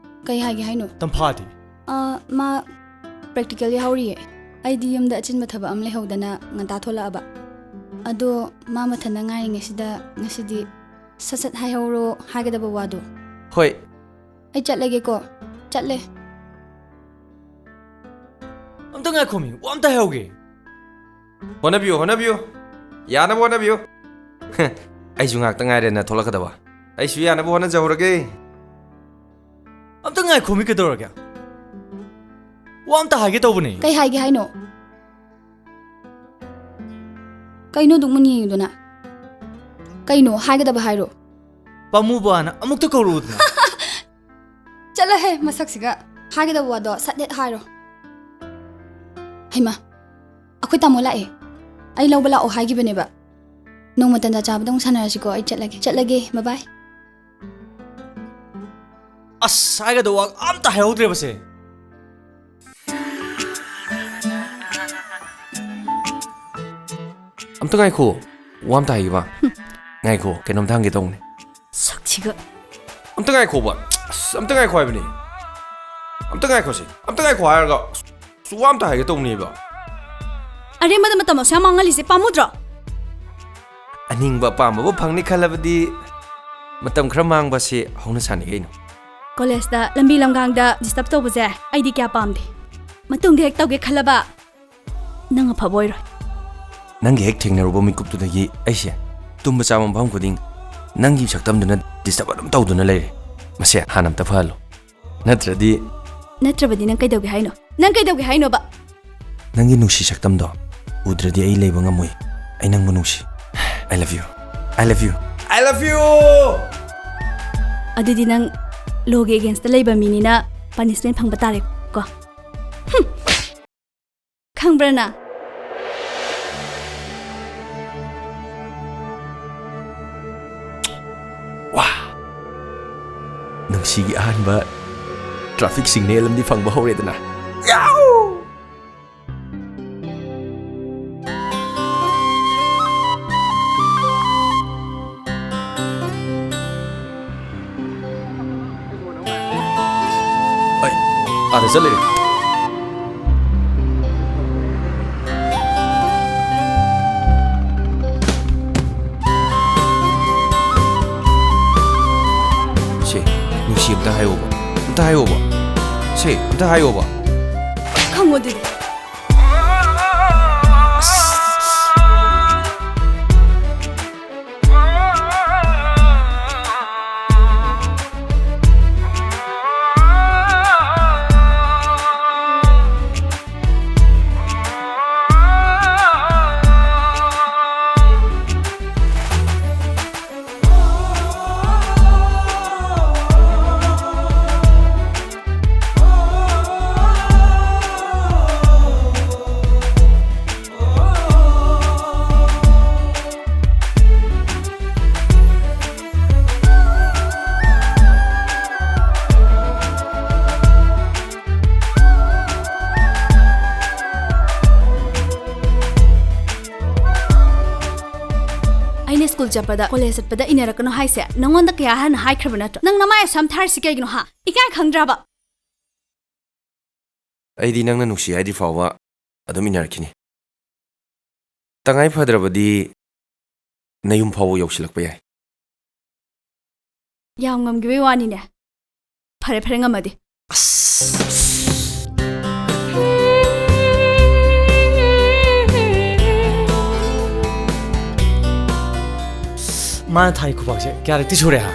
ꯀꯩ ꯍꯥꯏꯒꯦ ꯍꯥꯏꯅꯣ? ꯇꯝꯐꯥꯗꯤ? ꯑ, ꯃꯥ ꯄ꯭ꯔꯦꯛꯇꯤꯀꯦꯜ ꯌꯥꯎꯔꯤꯌꯦ꯫ ꯑꯩꯗꯤ ꯌꯨꯝꯗ ꯑꯆꯤꯟꯕ ꯊꯕꯛ ꯑꯃ ꯂꯩꯍꯧꯗꯅ ꯉꯟꯇꯥ ꯊꯣꯛꯂꯛꯑꯕ꯫ ꯑꯗꯣ ꯃꯥ ꯃꯊꯟꯇ ꯉꯥꯏꯔꯤꯉꯩꯁꯤꯗ ꯉꯁꯤꯗꯤ ꯁꯠ ꯁꯠ ꯍꯥꯏꯍꯧꯔꯣ ꯍꯥꯏꯒꯗꯕ ꯋꯥꯗꯣ꯫ ꯍꯣꯏ꯫ ꯑꯩ ꯆꯠꯂꯒꯦꯀꯣ꯫ ꯆꯠꯂꯦ꯫ ꯑꯝꯇ ꯉꯥꯏꯈꯣꯃꯤ, ꯋꯥ ꯑꯝꯇ ꯍꯥꯏꯍꯧꯒꯦ꯫ ꯍꯣꯠꯅꯕꯤꯌꯨ, ꯍꯣꯠꯅꯕꯤꯌꯨ꯫ ꯌꯥꯅꯕ ꯍꯣꯠꯅꯕꯤꯌꯨ꯫ ꯑꯩꯁꯨ ꯉꯥꯛꯇ ꯉꯥꯏꯔꯦꯅ ꯊꯣꯛꯂꯛꯀꯗꯕ꯫ ꯑꯩꯁꯨ ꯌꯥꯅꯕ ꯍꯣꯠꯅꯖꯍꯧꯔꯒꯦ꯫ ꯑꯝꯇ ꯉꯥꯏꯈꯣꯃꯤ, ꯀꯩꯗꯧꯔꯒꯦ? ꯋꯥ ꯑꯝꯇ ꯍꯥꯏꯒꯦ ꯇꯧꯕꯅꯦ꯫ ꯀꯩ ꯍꯥꯏꯒꯦ ꯍꯥꯏꯅꯣ? ꯀꯩꯅꯣ ꯑꯗꯨꯛ ꯃꯨꯟꯅ ꯌꯦꯡꯉꯤꯗꯨꯅ? ꯀꯩꯅꯣ ꯍꯥꯏꯒꯗꯕ ꯍꯥꯏꯔꯣ꯫ ꯄꯥꯝꯃꯨꯕꯅ ꯑꯃꯨꯛꯇ ꯀꯧꯔꯛꯎꯗꯅ꯫ ꯆꯠꯂꯣꯍꯦ, ꯃꯁꯛꯁꯤꯒ꯫ ꯍꯥꯏꯒꯗꯕ ꯋꯥꯗꯣ ꯁꯠ ꯍꯦꯠ ꯍꯥꯏꯔꯣ꯫ ꯍꯩꯃꯥ, ꯑꯩꯈꯣꯏ ꯇꯥꯃꯣ ꯂꯥꯛꯑꯦ꯫ ꯑꯩ ꯂꯧꯕ ꯂꯥꯛꯑꯣ ꯍꯥꯏꯈꯤꯕꯅꯦꯕ꯫ ꯅꯣꯡꯃ ꯇꯟꯖꯥ ꯆꯥꯕꯗ ꯑꯃꯨꯛ ꯁꯥꯟꯅꯔꯁꯤꯀꯣ꯫ ꯑꯩ ꯆꯠꯂꯒꯦ, ꯆꯠꯂꯒꯦ, ꯕꯥꯏ ꯕꯥꯏ꯫ ꯑꯁ, ꯍꯥꯏꯒꯗꯧꯕ ꯋꯥ ꯑꯝꯇ ꯍꯥꯏꯍꯧꯗ꯭ꯔꯦꯕꯁꯦ꯫ ꯑꯝꯇ ꯉꯥꯏꯈꯣ, ꯋꯥ ꯑꯝꯇ ꯍꯥꯏꯒꯦꯕ꯫ ꯉꯥꯏꯈꯣ, ꯀꯩꯅꯣꯝꯇ ꯍꯪꯒꯦ ꯇꯧꯕꯅꯦ꯫ ꯁꯛꯁꯤꯒ꯫ ꯑꯝꯇ ꯉꯥꯏꯈꯣꯕ꯫ ꯑꯁ, ꯑꯝꯇ ꯉꯥꯏꯈꯣ ꯍꯥꯏꯕꯅꯦ꯫ ꯑꯝꯇ ꯉꯥꯏꯈꯣꯁꯦ꯫ ꯑꯝꯇ ꯉꯥꯏꯈꯣ ꯍꯥꯏꯔꯒ, ꯑꯁ, ꯋꯥ ꯑꯝꯇ ꯍꯥꯏꯒꯦ ꯇꯧꯕꯅꯦꯕ꯫ ꯑꯔꯦꯝꯕꯗ ꯃꯇꯝ ꯑꯁꯨꯛ ꯌꯥꯝ ꯃꯥꯡꯍꯜꯂꯤꯁꯦ ꯄꯥꯝꯃꯨꯗ꯭ꯔꯣ? ꯑꯅꯤꯡꯕ ꯑꯄꯥꯝꯕꯕꯨ ꯐꯪꯅꯤ ꯈꯜꯂꯕꯗꯤ ꯃꯇꯝ ꯈꯔ ꯃꯥꯡꯕꯁꯤ ꯍꯧꯅ ꯁꯥꯅꯤ ꯀꯩꯅꯣ꯫ ꯀꯣꯂꯦꯖꯇ ꯂꯝꯕꯤ ꯂꯝꯒꯥꯡꯗ ꯗꯤꯁꯇꯔꯕ ꯇꯧꯕꯁꯦ ꯑꯩꯗꯤ ꯀꯌꯥ ꯄꯥꯝꯗꯦ꯫ ꯃꯇꯨꯡꯗ ꯍꯦꯛ ꯇꯧꯒꯦ ꯈꯜꯂꯕ ꯅꯪ ꯑꯐꯕ ꯑꯣꯏꯔꯣꯏ꯫ ꯅꯪꯒ ꯍꯦꯛ ꯊꯦꯡꯅꯔꯨꯕ ꯃꯤꯀꯨꯞꯇꯨꯗꯒꯤ ꯑꯩꯁꯦ ꯇꯨꯝꯕ ꯆꯥꯕ ꯃꯐꯝ ꯈꯨꯗꯤꯡ ꯅꯪꯒꯤ ꯁꯛꯇꯝꯗꯨꯅ ꯗꯤꯁꯇꯔꯕ ꯑꯗꯨꯝ ꯇꯧꯗꯨꯅ ꯂꯩꯔꯦ꯫ ꯃꯁꯦ ꯍꯥꯟꯅ ꯑꯝꯇ ꯐꯍꯜꯂꯣ꯫ ꯅꯠꯇ꯭ꯔꯗꯤ? ꯅꯠꯇ꯭ꯔꯕꯗꯤ ꯅꯪ ꯀꯩꯗꯧꯒꯦ ꯍꯥꯏꯅꯣ? ꯅꯪ ꯀꯩꯗꯧꯒꯦ ꯍꯥꯏꯅꯣꯕ? ꯅꯪꯒꯤ ꯅꯨꯡꯁꯤ ꯁꯛꯇꯝꯗꯣ ꯎꯗ꯭ꯔꯗꯤ ꯑꯩ ꯂꯩꯕ ꯉꯝꯃꯣꯏ꯫ ꯑꯩ ꯅꯪꯕꯨ ꯅꯨꯡꯁꯤ꯫ I love you. I love you. I love you. ꯑꯗꯨꯗꯤ ꯅꯪ lawꯒꯤ againstꯇ ꯂꯩꯕ ꯃꯤꯅꯤꯅ punishment ꯐꯪꯕ ꯇꯥꯔꯦ ꯀꯣ꯫ ꯍꯨꯝ꯫ ꯈꯪꯕ꯭ꯔꯥ ꯅꯪ? ꯋꯥ! ꯅꯨꯡꯁꯤꯒꯤ ꯑꯍꯥꯟꯕ traffic signal ꯑꯃꯗꯤ ꯐꯪꯕ ꯍꯧꯔꯦꯗꯅ꯫ ꯌꯥꯍꯨ! ꯑꯩ ꯑꯥꯗ ꯆꯠꯂꯤꯔꯦ꯫ ꯁꯦ, ꯅꯨꯡꯁꯤ, ꯑꯝꯇ ꯍꯥꯏꯌꯣꯕ, ꯑꯝꯇ ꯍꯥꯏꯌꯣꯕ꯫ ꯁꯦ, ꯑꯝꯇ ꯍꯥꯏꯌꯣꯕ꯫ ꯈꯪꯉꯣ ꯑꯗꯨꯗꯤ꯫ ꯑꯩꯅ ꯁ꯭ꯀꯨꯜ ꯆꯠꯄꯗ, ꯀꯣꯂꯦꯖ ꯆꯠꯄꯗ ꯏꯟꯅꯔꯛꯀꯅꯣ ꯍꯥꯏꯁꯦ ꯅꯪꯉꯣꯟꯗ ꯀꯌꯥ ꯍꯟꯅ ꯍꯥꯏꯈ꯭ꯔꯕ ꯅꯠꯇ꯭ꯔꯣ? ꯅꯪ ꯅꯃꯥꯏ ꯑꯁꯨꯌꯥꯝ ꯊꯥꯔꯤꯁꯤ ꯀꯩꯒꯤꯅꯣ ꯍꯥ? ꯏꯀꯥꯏ ꯈꯪꯗ꯭ꯔꯕ? ꯑꯩꯗꯤ ꯅꯪꯅ ꯅꯨꯡꯁꯤ ꯍꯥꯏꯗ꯭ꯔꯤ ꯐꯥꯎꯕ ꯑꯗꯨꯝ ꯏꯟꯅꯔꯛꯈꯤꯅꯤ꯫ ꯇꯉꯥꯏ ꯐꯗ꯭ꯔꯕꯗꯤ ꯅꯌꯨꯝ ꯐꯥꯎꯕ ꯌꯧꯁꯤꯜꯂꯛꯄ ꯌꯥꯏ꯫ ꯌꯥꯝ ꯉꯝꯈꯤꯕꯩ ꯋꯥꯅꯤꯅꯦ꯫ ꯐꯔꯦ, ꯐꯔꯦ, ꯉꯝꯃꯗꯤ꯫ ꯑꯁ! ꯃꯥꯅ ꯊꯥꯔꯤ ꯈꯨꯄꯥꯛꯁꯦ ꯀꯌꯥꯔꯛꯇꯤ ꯁꯨꯔꯦ ꯍꯥ?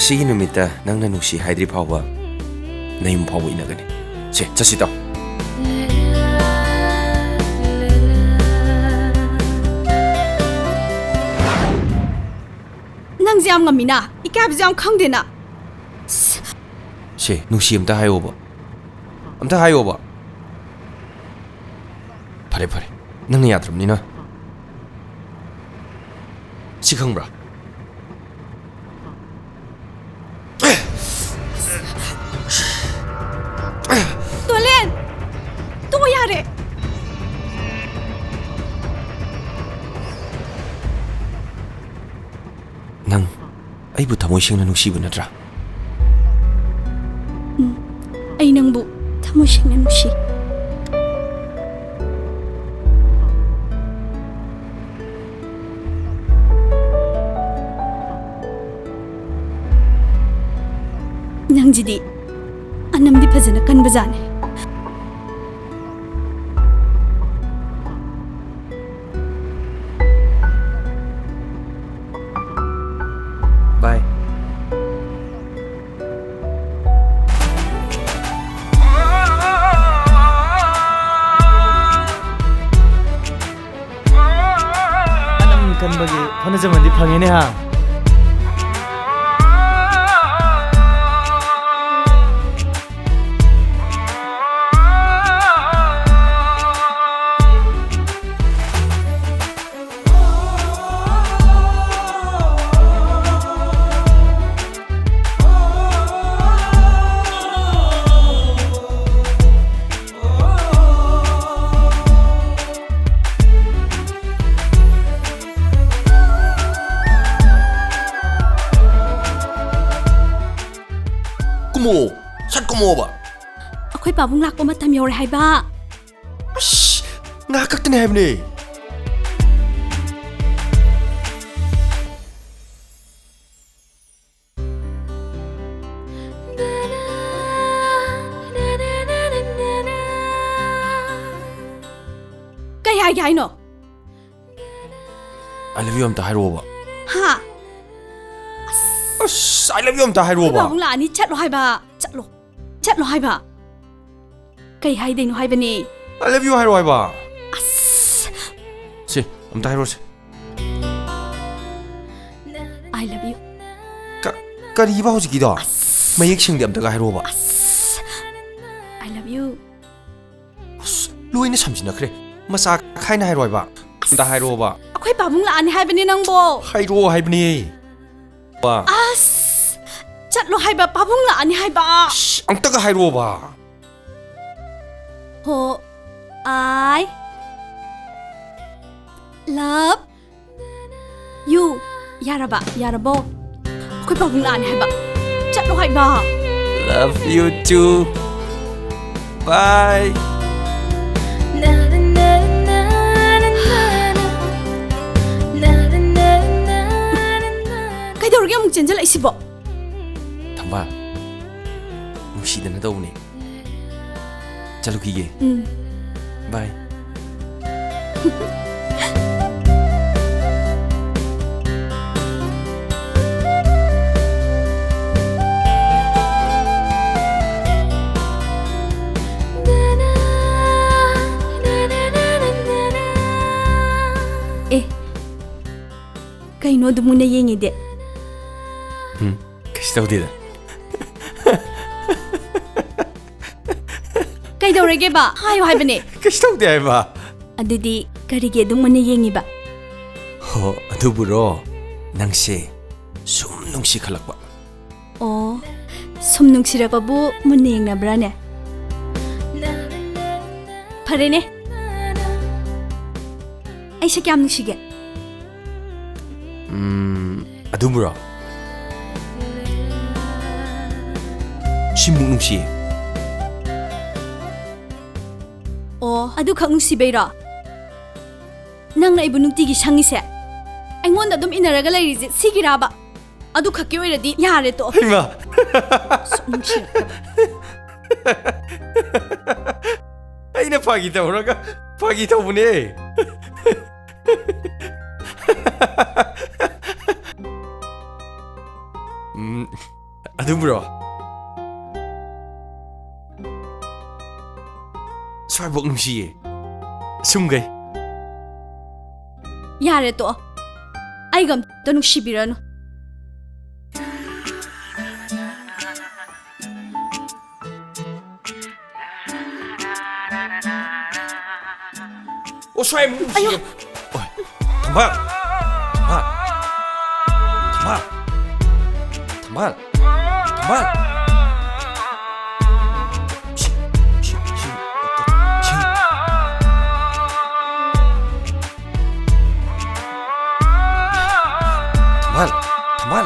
ꯁꯤꯒꯤ ꯅꯨꯃꯤꯠꯇ ꯅꯪꯅ ꯅꯨꯡꯁꯤ ꯍꯥꯏꯗ꯭ꯔꯤ ꯐꯥꯎꯕ ꯅꯌꯨꯝ ꯐꯥꯎꯕ ꯏꯟꯅꯒꯅꯤ꯫ ꯁꯦ, ꯆꯠꯁꯤ ꯇꯥꯎ꯫ ꯅꯪꯁꯦ ꯌꯥꯝ ꯉꯝꯃꯤꯅ, ꯏꯀꯥꯏꯕꯁꯦ ꯌꯥꯝ ꯈꯪꯗꯦꯅ꯫ ꯁꯦ, ꯅꯨꯡꯁꯤ, ꯑꯝꯇ ꯍꯥꯏꯌꯣꯕ꯫ ꯑꯝꯇ ꯍꯥꯏꯌꯣꯕ꯫ ꯐꯔꯦ, ꯐꯔꯦ꯫ ꯅꯪꯅ ꯌꯥꯗ꯭ꯔꯕꯅꯤꯅ꯫ ꯁꯤ ꯈꯪꯕ꯭ꯔꯥ? ꯇꯣꯂꯦꯟ! ꯇꯣꯛꯑꯣ ꯌꯥꯔꯦ! ꯅꯪ ꯑꯩꯕꯨ ꯊꯃꯣꯏ ꯁꯦꯡꯅ ꯅꯨꯡꯁꯤꯕ ꯅꯠꯇ꯭ꯔꯥ? ꯎꯝ, ꯑꯩ ꯅꯪꯕꯨ ꯊꯃꯣꯏ ꯁꯦꯡꯅ ꯅꯨꯡꯁꯤ꯫ ꯅꯪꯁꯤꯗꯤ ꯑꯅꯝꯗꯤ ꯐꯖꯅ ꯀꯟꯕꯖꯥꯠꯅꯤ꯫ ꯕꯥꯏ꯫ ꯑꯅꯝ ꯀꯟꯕꯒꯤ ꯍꯣꯠꯅꯖꯃꯟꯗꯤ ꯐꯪꯉꯦꯅꯦ ꯍꯥ꯫ ꯀꯨꯝꯃꯣ, ꯁꯠ ꯀꯨꯝꯃꯣꯕ꯫ ꯑꯩꯈꯣꯏ ꯄꯥꯕꯨꯡ ꯂꯥꯛꯄ ꯃꯇꯝ ꯌꯧꯔꯦ ꯍꯥꯏꯕ꯫ ꯑꯁ, ꯉꯥꯏꯍꯥꯛ ꯈꯛꯇꯅꯦ ꯍꯥꯏꯕꯅꯦ꯫ ꯀꯩ ꯍꯥꯏꯒꯦ ꯍꯥꯏꯅꯣ? I love you ꯑꯝꯇ ꯍꯥꯏꯔꯛꯑꯣꯕ꯫ ꯍꯥ? ꯑꯁ, "I love you" ꯑꯝꯇ ꯑꯩꯈꯣꯏ ꯍꯥꯏꯔꯛꯑꯣꯕ꯫ ꯄꯥꯕꯨꯡ ꯂꯥꯛꯑꯅꯤ, ꯆꯠꯂꯣ ꯍꯥꯏꯕ꯫ ꯆꯠꯂꯣ꯫ ꯆꯠꯂꯣ ꯍꯥꯏꯕ꯫ ꯀꯩ ꯍꯥꯏꯗꯣꯏꯅꯣ ꯍꯥꯏꯕꯅꯦ? "I love you" ꯍꯥꯏꯔꯣ ꯍꯥꯏꯕ꯫ ꯑꯁ! ꯁꯦ, ꯑꯝꯇ ꯍꯥꯏꯔꯣꯁꯦ꯫ "I love you." ꯀ-, ꯀꯔꯤꯕ ꯍꯧꯖꯤꯛꯀꯤꯗꯣ? ꯑꯁ! ꯃꯌꯦꯛ ꯁꯦꯡꯗꯦ, ꯑꯝꯇꯒ ꯍꯥꯏꯔꯣꯕ꯫ ꯑꯁ! "I love you." ꯑꯁ, ꯂꯣꯏꯅ ꯁꯝꯖꯤꯟꯅꯈ꯭ꯔꯦ꯫ ꯃꯆꯥ ꯈꯥꯏꯅ ꯍꯥꯏꯔꯣ ꯍꯥꯏꯕ꯫ ꯑꯝꯇ ꯍꯥꯏꯔꯣꯕ꯫ "ꯑꯩꯈꯣꯏ ꯄꯥꯕꯨꯡ ꯂꯥꯛꯑꯅꯤ ꯍꯥꯏꯕꯅꯦ ꯅꯪꯕꯣ꯫ ꯍꯥꯏꯔꯣ ꯍꯥꯏꯕꯅꯦ꯫ ꯋꯥ꯫ ꯑꯁ! ꯆꯠꯂꯣ ꯍꯥꯏꯕ, ꯄꯥꯕꯨꯡ ꯂꯥꯛꯑꯅꯤ ꯍꯥꯏꯕ꯫ ꯑꯁ, ꯑꯝꯇꯒ ꯍꯥꯏꯔꯣꯕ꯫ ꯍꯣ, "I love you." ꯌꯥꯔꯕ? ꯌꯥꯔꯕꯣ? ꯑꯩꯈꯣꯏ ꯄꯥꯕꯨꯡ ꯂꯥꯛꯑꯅꯤ ꯍꯥꯏꯕ꯫ ꯆꯠꯂꯣ ꯍꯥꯏꯕ꯫ "Love you too. Bye." ꯀꯩꯗꯧꯔꯒꯦ ꯑꯃꯨꯛ ꯆꯦꯟꯖꯜꯂꯛꯏꯁꯤꯕꯣ? ꯊꯝꯕꯥꯜ, ꯅꯨꯡꯁꯤꯗꯅ ꯇꯧꯕꯅꯦ꯫ ꯆꯠꯂꯨꯈꯤꯒꯦ꯫ ꯎꯝ꯫ Bye꯫ ꯑꯦ, ꯀꯩꯅꯣ ꯑꯗꯨꯝ ꯃꯨꯟꯅ ꯌꯦꯡꯉꯤꯗꯤ? ꯎꯝ, ꯀꯩꯁꯨ ꯇꯧꯗꯦꯗ꯫ ꯀꯩꯗꯧꯔꯒꯦꯕ? ꯍꯥꯏꯌꯨ ꯍꯥꯏꯕꯅꯦ꯫ ꯀꯩꯁꯨ ꯇꯧꯗꯦ ꯍꯥꯏꯕ꯫ ꯑꯗꯨꯗꯤ ꯀꯔꯤꯒꯤ ꯑꯗꯨꯝ ꯃꯨꯟꯅ ꯌꯦꯡꯉꯤꯕ? ꯍꯣ, ꯑꯗꯨꯕꯨꯔꯣ, ꯅꯪꯁꯦ ꯁꯨꯝ ꯅꯨꯡꯁꯤꯈꯠꯂꯛꯄ꯫ ꯑꯣ, ꯁꯨꯝ ꯅꯨꯡꯁꯤꯔꯛꯄꯕꯨ ꯃꯨꯟꯅ ꯌꯦꯡꯅꯕ꯭ꯔꯥꯅꯦ? ꯐꯔꯦꯅꯦ꯫ ꯑꯩꯁꯦ ꯀꯌꯥꯝ ꯅꯨꯡꯁꯤꯒꯦ? ꯎꯝ, ꯑꯗꯨꯕꯨꯔꯣ? ꯁꯤꯃꯨꯛ ꯅꯨꯡꯁꯤ꯫ ꯑꯣ, ꯑꯗꯨꯈꯛ ꯅꯨꯡꯁꯤꯕꯩꯔꯣ? ꯅꯪꯅ ꯑꯩꯕꯨ ꯅꯨꯡꯇꯤꯒꯤ ꯁꯪꯉꯤꯁꯦ? ꯑꯩꯉꯣꯟꯗ ꯑꯗꯨꯝ ꯏꯟꯅꯔꯒ ꯂꯩꯔꯤꯁꯦ ꯁꯤꯒꯤꯔꯥꯕ? ꯑꯗꯨ ꯈꯛꯀꯤ ꯑꯣꯏꯔꯗꯤ ꯌꯥꯔꯦ, ꯇꯣꯛꯑꯣ꯫ ꯍꯩꯃꯥ! ꯁꯨꯛ ꯅꯨꯡꯁꯤꯔꯛꯇꯕ꯫ ꯑꯩꯅ ꯐꯥꯒꯤ ꯇꯧꯔꯒ, ꯐꯥꯒꯤ ꯇꯧꯕꯅꯦ꯫ ꯎꯝ, ꯎꯝ, ꯑꯗꯨꯕꯨꯔꯣ? ꯁ꯭ꯋꯥꯏꯕꯣꯛ ꯅꯨꯡꯁꯤꯌꯦ꯫ ꯁꯨꯝꯈꯩ꯫ ꯌꯥꯔꯦ, ꯇꯣꯛꯑꯣ꯫ ꯑꯩꯒ ꯑꯝꯇ ꯅꯨꯡꯁꯤꯕꯤꯔꯅꯨ꯫ ꯑꯣ, ꯁ꯭ꯋꯥꯏ ꯑꯃꯨꯛ ꯅꯨꯡꯁꯤꯌꯦ꯫ ꯑꯌꯣ! ꯑꯣꯏ, ꯊꯝꯕꯥꯜ! ꯊꯝꯕꯥꯜ! ꯊꯝꯕꯥꯜ! ꯊꯝꯕꯥꯜ! ꯊꯝꯕꯥꯜ! ꯁꯤ, ꯁꯤ, ꯁꯤ, ꯁꯤ꯫ ꯊꯝꯕꯥꯜ! ꯊꯝꯕꯥꯜ!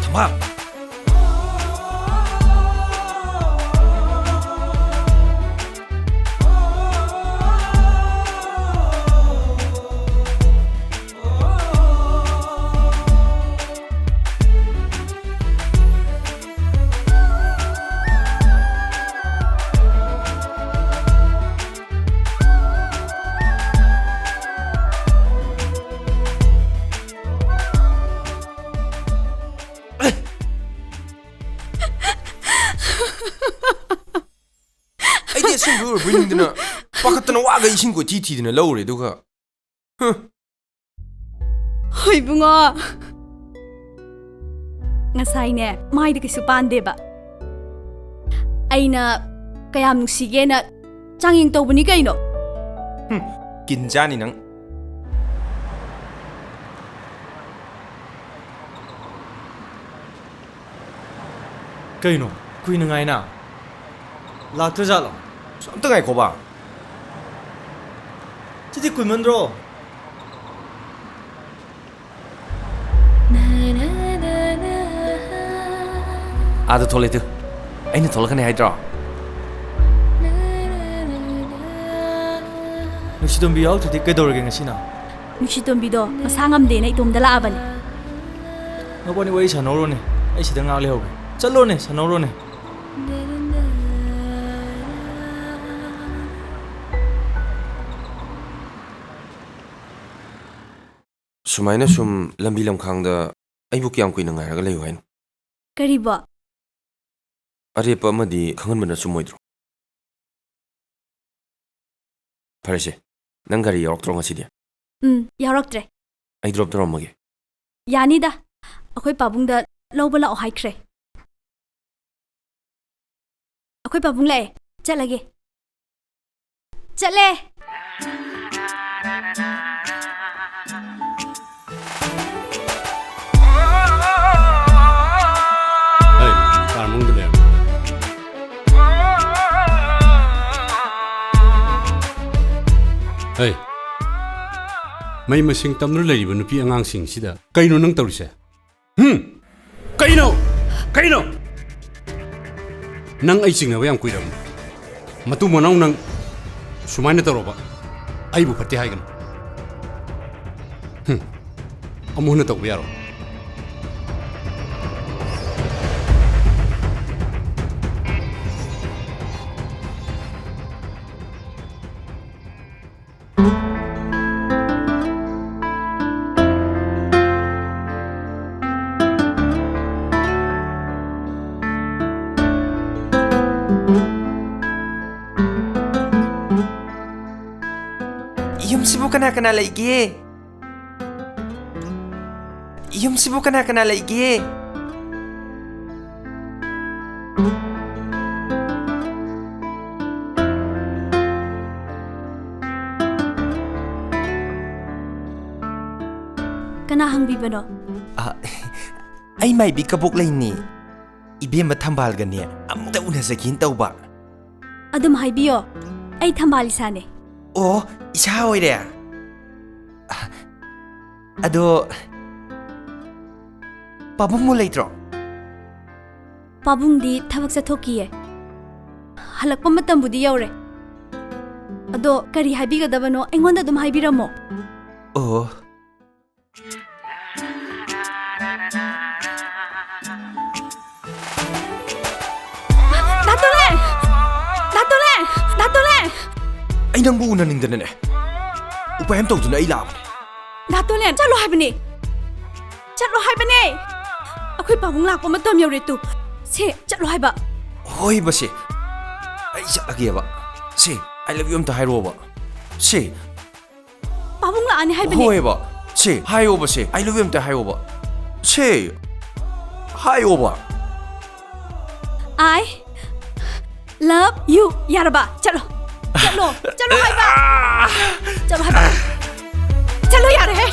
ꯊꯝꯕꯥꯜ! ꯑꯩꯗꯤ ꯑꯁꯦꯡꯕ ꯑꯣꯏꯔꯕꯣꯏ ꯅꯤꯡꯗꯅ, ꯄꯥꯈꯠꯇꯅ ꯋꯥꯒ ꯏꯁꯤꯡ ꯀꯣꯏꯊꯤ ꯊꯤꯗꯅ ꯂꯧꯔꯦ, ꯑꯗꯨꯒ꯫ ꯍꯨꯝ꯫ ꯍꯣꯏ, ꯏꯕꯨꯡꯉꯣ꯫ ꯉꯁꯥꯏꯅꯦ, ꯃꯥꯏꯗ ꯀꯩꯁꯨ ꯄꯥꯟꯗꯦꯕ꯫ ꯑꯩꯅ ꯀꯌꯥꯝ ꯅꯨꯡꯁꯤꯒꯦꯅ ꯆꯥꯡꯌꯦꯡ ꯇꯧꯕꯅꯤ ꯀꯩꯅꯣ꯫ ꯍꯨꯝ, ꯀꯤꯟ ꯆꯥꯅꯤ ꯅꯪ꯫ ꯀꯩꯅꯣ? ꯀꯨꯏꯅ ꯉꯥꯏꯅ? ꯂꯥꯛꯇ꯭ꯔꯖꯥꯠꯂꯣ? ꯑꯁ, ꯑꯝꯇ ꯉꯥꯏꯈꯣꯕ꯫ ꯁꯤꯗꯤ ꯀꯨꯏꯃꯟꯗ꯭ꯔꯣ? ꯑꯥꯗ ꯊꯣꯛꯂꯛꯇꯨ꯫ ꯑꯩꯅ ꯊꯣꯛꯂꯛꯀꯅꯤ ꯍꯥꯏꯗ꯭ꯔꯣ? ꯅꯨꯡꯁꯤꯇꯣꯝꯕꯤ ꯌꯥꯎꯗ꯭ꯔꯗꯤ ꯀꯩꯗꯧꯔꯒꯦ ꯉꯁꯤꯅ? ꯅꯨꯡꯁꯤꯇꯣꯝꯕꯤꯗꯣ ꯃꯁꯥ ꯉꯝꯗꯦꯅ ꯏꯇꯣꯝꯗ ꯂꯥꯛꯑꯕꯅꯦ꯫ ꯅꯕꯥꯅꯤ ꯋꯥꯔꯤ ꯁꯥꯟꯅꯧꯔꯣꯅꯦ, ꯑꯩ ꯁꯤꯗ ꯉꯥꯏꯍꯥꯛ ꯂꯩꯍꯧꯒꯦ꯫ ꯆꯠꯂꯣꯅꯦ, ꯁꯥꯟꯅꯧꯔꯣꯅꯦ꯫ ꯁꯨꯃꯥꯏꯅ ꯁꯨꯝ ꯂꯝꯕꯤ ꯂꯝꯈꯥꯡꯗ ꯑꯩꯕꯨ ꯀꯌꯥꯝ ꯀꯨꯏꯅ ꯉꯥꯏꯔꯒ ꯂꯩꯌꯨ ꯍꯥꯏꯅꯣ? ꯀꯔꯤꯕꯣ? ꯑꯔꯦꯞꯄ ꯑꯃꯗꯤ ꯈꯪꯍꯟꯕꯅ ꯆꯨꯝꯃꯣꯏꯗ꯭ꯔꯣ? ꯐꯔꯦꯁꯦ, ꯅꯪ ꯒꯥꯔꯤ ꯌꯥꯎꯔꯛꯇ꯭ꯔꯣ ꯉꯁꯤꯗꯤ? ꯎꯝ, ꯌꯥꯎꯔꯛꯇ꯭ꯔꯦ꯫ ꯑꯩ drop ꯇꯧꯔꯝꯃꯒꯦ꯫ ꯌꯥꯅꯤꯗ, ꯑꯩꯈꯣꯏ ꯄꯥꯕꯨꯡꯗ ꯂꯧꯕ ꯂꯥꯛꯑꯣ ꯍꯥꯏꯈ꯭ꯔꯦ꯫ ꯑꯩꯈꯣꯏ ꯄꯥꯕꯨꯡ ꯂꯥꯛꯑꯦ, ꯆꯠꯂꯒꯦ꯫ ꯆꯠꯂꯦ꯫ ꯍꯩ, ꯀꯥꯔ ꯃꯅꯨꯡꯗ ꯂꯩꯔꯝꯃꯦ꯫ ꯍꯩ, ꯃꯍꯩ ꯃꯁꯤꯡ ꯇꯝꯗꯨꯅ ꯂꯩꯔꯤꯕ ꯅꯨꯄꯤ ꯑꯉꯥꯡꯁꯤꯡꯁꯤꯗ ꯀꯩꯅꯣ ꯅꯪ ꯇꯧꯔꯤꯁꯦ? ꯍꯨꯝ? ꯀꯩꯅꯣ? ꯀꯩꯅꯣ? ꯅꯪ ꯑꯩ ꯆꯤꯡꯅꯕ ꯌꯥꯝ ꯀꯨꯏꯔꯕꯅꯤ꯫ ꯃꯇꯨ ꯃꯅꯥꯎ ꯅꯪ ꯁꯨꯃꯥꯏꯅ ꯇꯧꯔꯕ? ꯑꯩꯕꯨ ꯐꯠꯇꯦ ꯍꯥꯏꯒꯅꯨ꯫ ꯍꯨꯝ꯫ ꯑꯃꯨꯛ ꯍꯟꯅ ꯇꯧꯕ ꯌꯥꯔꯣꯏ꯫ ꯌꯨꯝꯁꯤꯕꯨ ꯀꯅꯥ ꯀꯅꯥ ꯂꯩꯒꯦ? ꯌꯨꯝꯁꯤꯕꯨ ꯀꯅꯥ ꯀꯅꯥ ꯂꯩꯒꯦ? ꯀꯅꯥ ꯍꯪꯕꯤꯕꯅꯣ? ꯑ, ꯑꯩ ꯃꯥꯏꯕꯤ ꯀꯕꯣꯛꯂꯩꯅꯤ꯫ ꯏꯕꯦꯝꯃ ꯊꯝꯕꯥꯜꯒꯅꯦ ꯑꯃꯨꯛꯇ ꯎꯅꯖꯒꯦꯅ ꯇꯧꯕ꯫ ꯑꯗꯨꯝ ꯍꯥꯏꯕꯤꯌꯣ, ꯑꯩ ꯊꯝꯕꯥꯜ ꯏꯁꯥꯅꯦ꯫ ꯑꯣ, ꯏꯁꯥ ꯑꯣꯏꯔꯦ? ꯑꯗꯣ, ꯄꯥꯕꯨꯡꯕꯨ ꯂꯩꯇ꯭ꯔꯣ? ꯄꯥꯕꯨꯡꯗꯤ ꯊꯕꯛ ꯆꯠꯊꯣꯛꯈꯤꯌꯦ꯫ ꯍꯜꯂꯛꯄ ꯃꯇꯝꯕꯨꯗꯤ ꯌꯧꯔꯦ꯫ ꯑꯗꯣ ꯀꯔꯤ ꯍꯥꯏꯕꯤꯒꯗꯕꯅꯣ ꯑꯩꯉꯣꯟꯗ ꯑꯗꯨꯝ ꯍꯥꯏꯕꯤꯔꯝꯃꯣ꯫ ꯑꯣ꯫ ꯗꯥ ꯇꯣꯂꯦꯟ! ꯗꯥ ꯇꯣꯂꯦꯟ! ꯗꯥ ꯇꯣꯂꯦꯟ! ꯑꯩ ꯅꯪꯕꯨ ꯎꯅꯅꯤꯡꯗꯅꯅꯦ ꯎꯄꯥꯏ ꯑꯃ ꯇꯧꯗꯨꯅ ꯑꯩ ꯂꯥꯛꯑꯕꯅꯦ꯫ ꯗꯥ ꯇꯣꯂꯦꯟ, ꯆꯠꯂꯣ ꯍꯥꯏꯕꯅꯦ! ꯆꯠꯂꯣ ꯍꯥꯏꯕꯅꯦ꯫ ꯑꯩꯈꯣꯏ ꯄꯥꯕꯨꯡ ꯂꯥꯛꯄ ꯃꯇꯝ ꯌꯧꯔꯦ ꯇꯨ꯫ ꯁꯦ, ꯆꯠꯂꯣ ꯍꯥꯏꯕ꯫ ꯍꯣꯏꯕ ꯁꯦ, ꯑꯩ ꯆꯠꯂꯒꯦꯕ꯫ ꯁꯦ, "I love you" ꯑꯝꯇ ꯍꯥꯏꯔꯛꯑꯣꯕ꯫ ꯁꯦ, ꯄꯥꯕꯨꯡ ꯂꯥꯛꯑꯅꯤ ꯍꯥꯏꯕꯅꯦ꯫ ꯍꯣꯏꯕ꯫ ꯁꯦ, ꯍꯥꯏꯌꯣꯕ ꯁꯦ, "I love you" ꯑꯝꯇ ꯍꯥꯏꯌꯣꯕ꯫ ꯁꯦ, ꯍꯥꯏꯌꯣꯕ꯫ "I love you" ꯌꯥꯔꯕ? ꯆꯠꯂꯣ꯫ ꯆꯠꯂꯣ꯫ ꯆꯠꯂꯣ ꯍꯥꯏꯕ꯫ ꯆꯠꯂꯣ ꯍꯥꯏꯕ꯫ ꯆꯠꯂꯣ ꯌꯥꯔꯦꯍꯦ꯫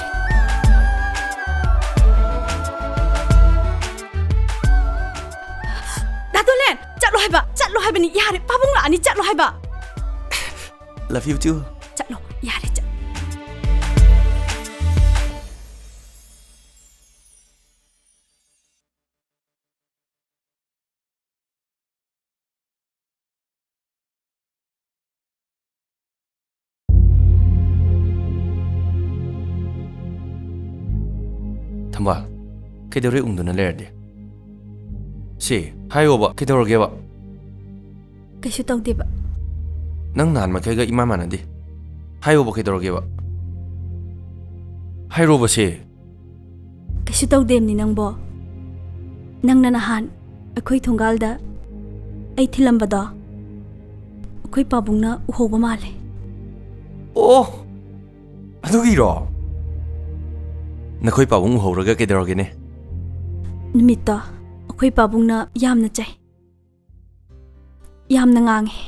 ꯗꯥ ꯗꯣꯂꯦꯟ, ꯆꯠꯂꯣ ꯍꯥꯏꯕ꯫ ꯆꯠꯂꯣ ꯍꯥꯏꯕꯅꯤ꯫ ꯌꯥꯔꯦ, ꯄꯥꯕꯨꯡ ꯂꯥꯛꯑꯅꯤ꯫ ꯆꯠꯂꯣ ꯍꯥꯏꯕ꯫ Love you too. ꯆꯠꯂꯣ꯫ ꯌꯥꯔꯦ, ꯆꯠꯂꯣ꯫ ꯊꯝꯕꯥꯜ, ꯀꯩꯗꯧꯔꯦ ꯎꯪꯗꯨꯅ ꯂꯩꯔꯗꯤ? ꯁꯤ, ꯍꯥꯏꯌꯣꯕ, ꯀꯩꯗꯧꯔꯒꯦꯕ? ꯀꯩꯁꯨ ꯇꯧꯗꯦꯕ꯫ ꯅꯪ ꯅꯍꯥꯟ ꯃꯈꯩꯒ ꯏꯃꯥꯟ ꯃꯥꯟꯅꯗꯦ꯫ ꯍꯥꯏꯌꯣꯕ, ꯀꯩꯗꯧꯔꯒꯦꯕ? ꯍꯥꯏꯔꯣꯕ ꯁꯤ꯫ ꯀꯩꯁꯨ ꯇꯧꯗꯦꯝꯅꯤ ꯅꯪꯕꯣ꯫ ꯅꯪꯅ ꯅꯍꯥꯟ ꯑꯩꯈꯣꯏ ꯊꯣꯡꯒꯥꯜꯗ ꯑꯩ ꯊꯤꯜꯂꯝꯕꯗꯣ ꯑꯩꯈꯣꯏ ꯄꯥꯕꯨꯡꯅ ꯎꯍꯧꯕ ꯃꯥꯜꯂꯦ꯫ ꯑꯣ, ꯑꯗꯨꯒꯤꯔꯣ? ꯅꯈꯣꯏ ꯄꯥꯕꯨꯡ ꯎꯍꯧꯔꯒ ꯀꯩꯗꯧꯔꯒꯦꯅꯦ? ꯅꯨꯃꯤꯠꯇꯣ ꯑꯩꯈꯣꯏ ꯄꯥꯕꯨꯡꯅ ꯌꯥꯝꯅ ꯆꯩ꯫ ꯌꯥꯝꯅ ꯉꯥꯡꯉꯤ꯫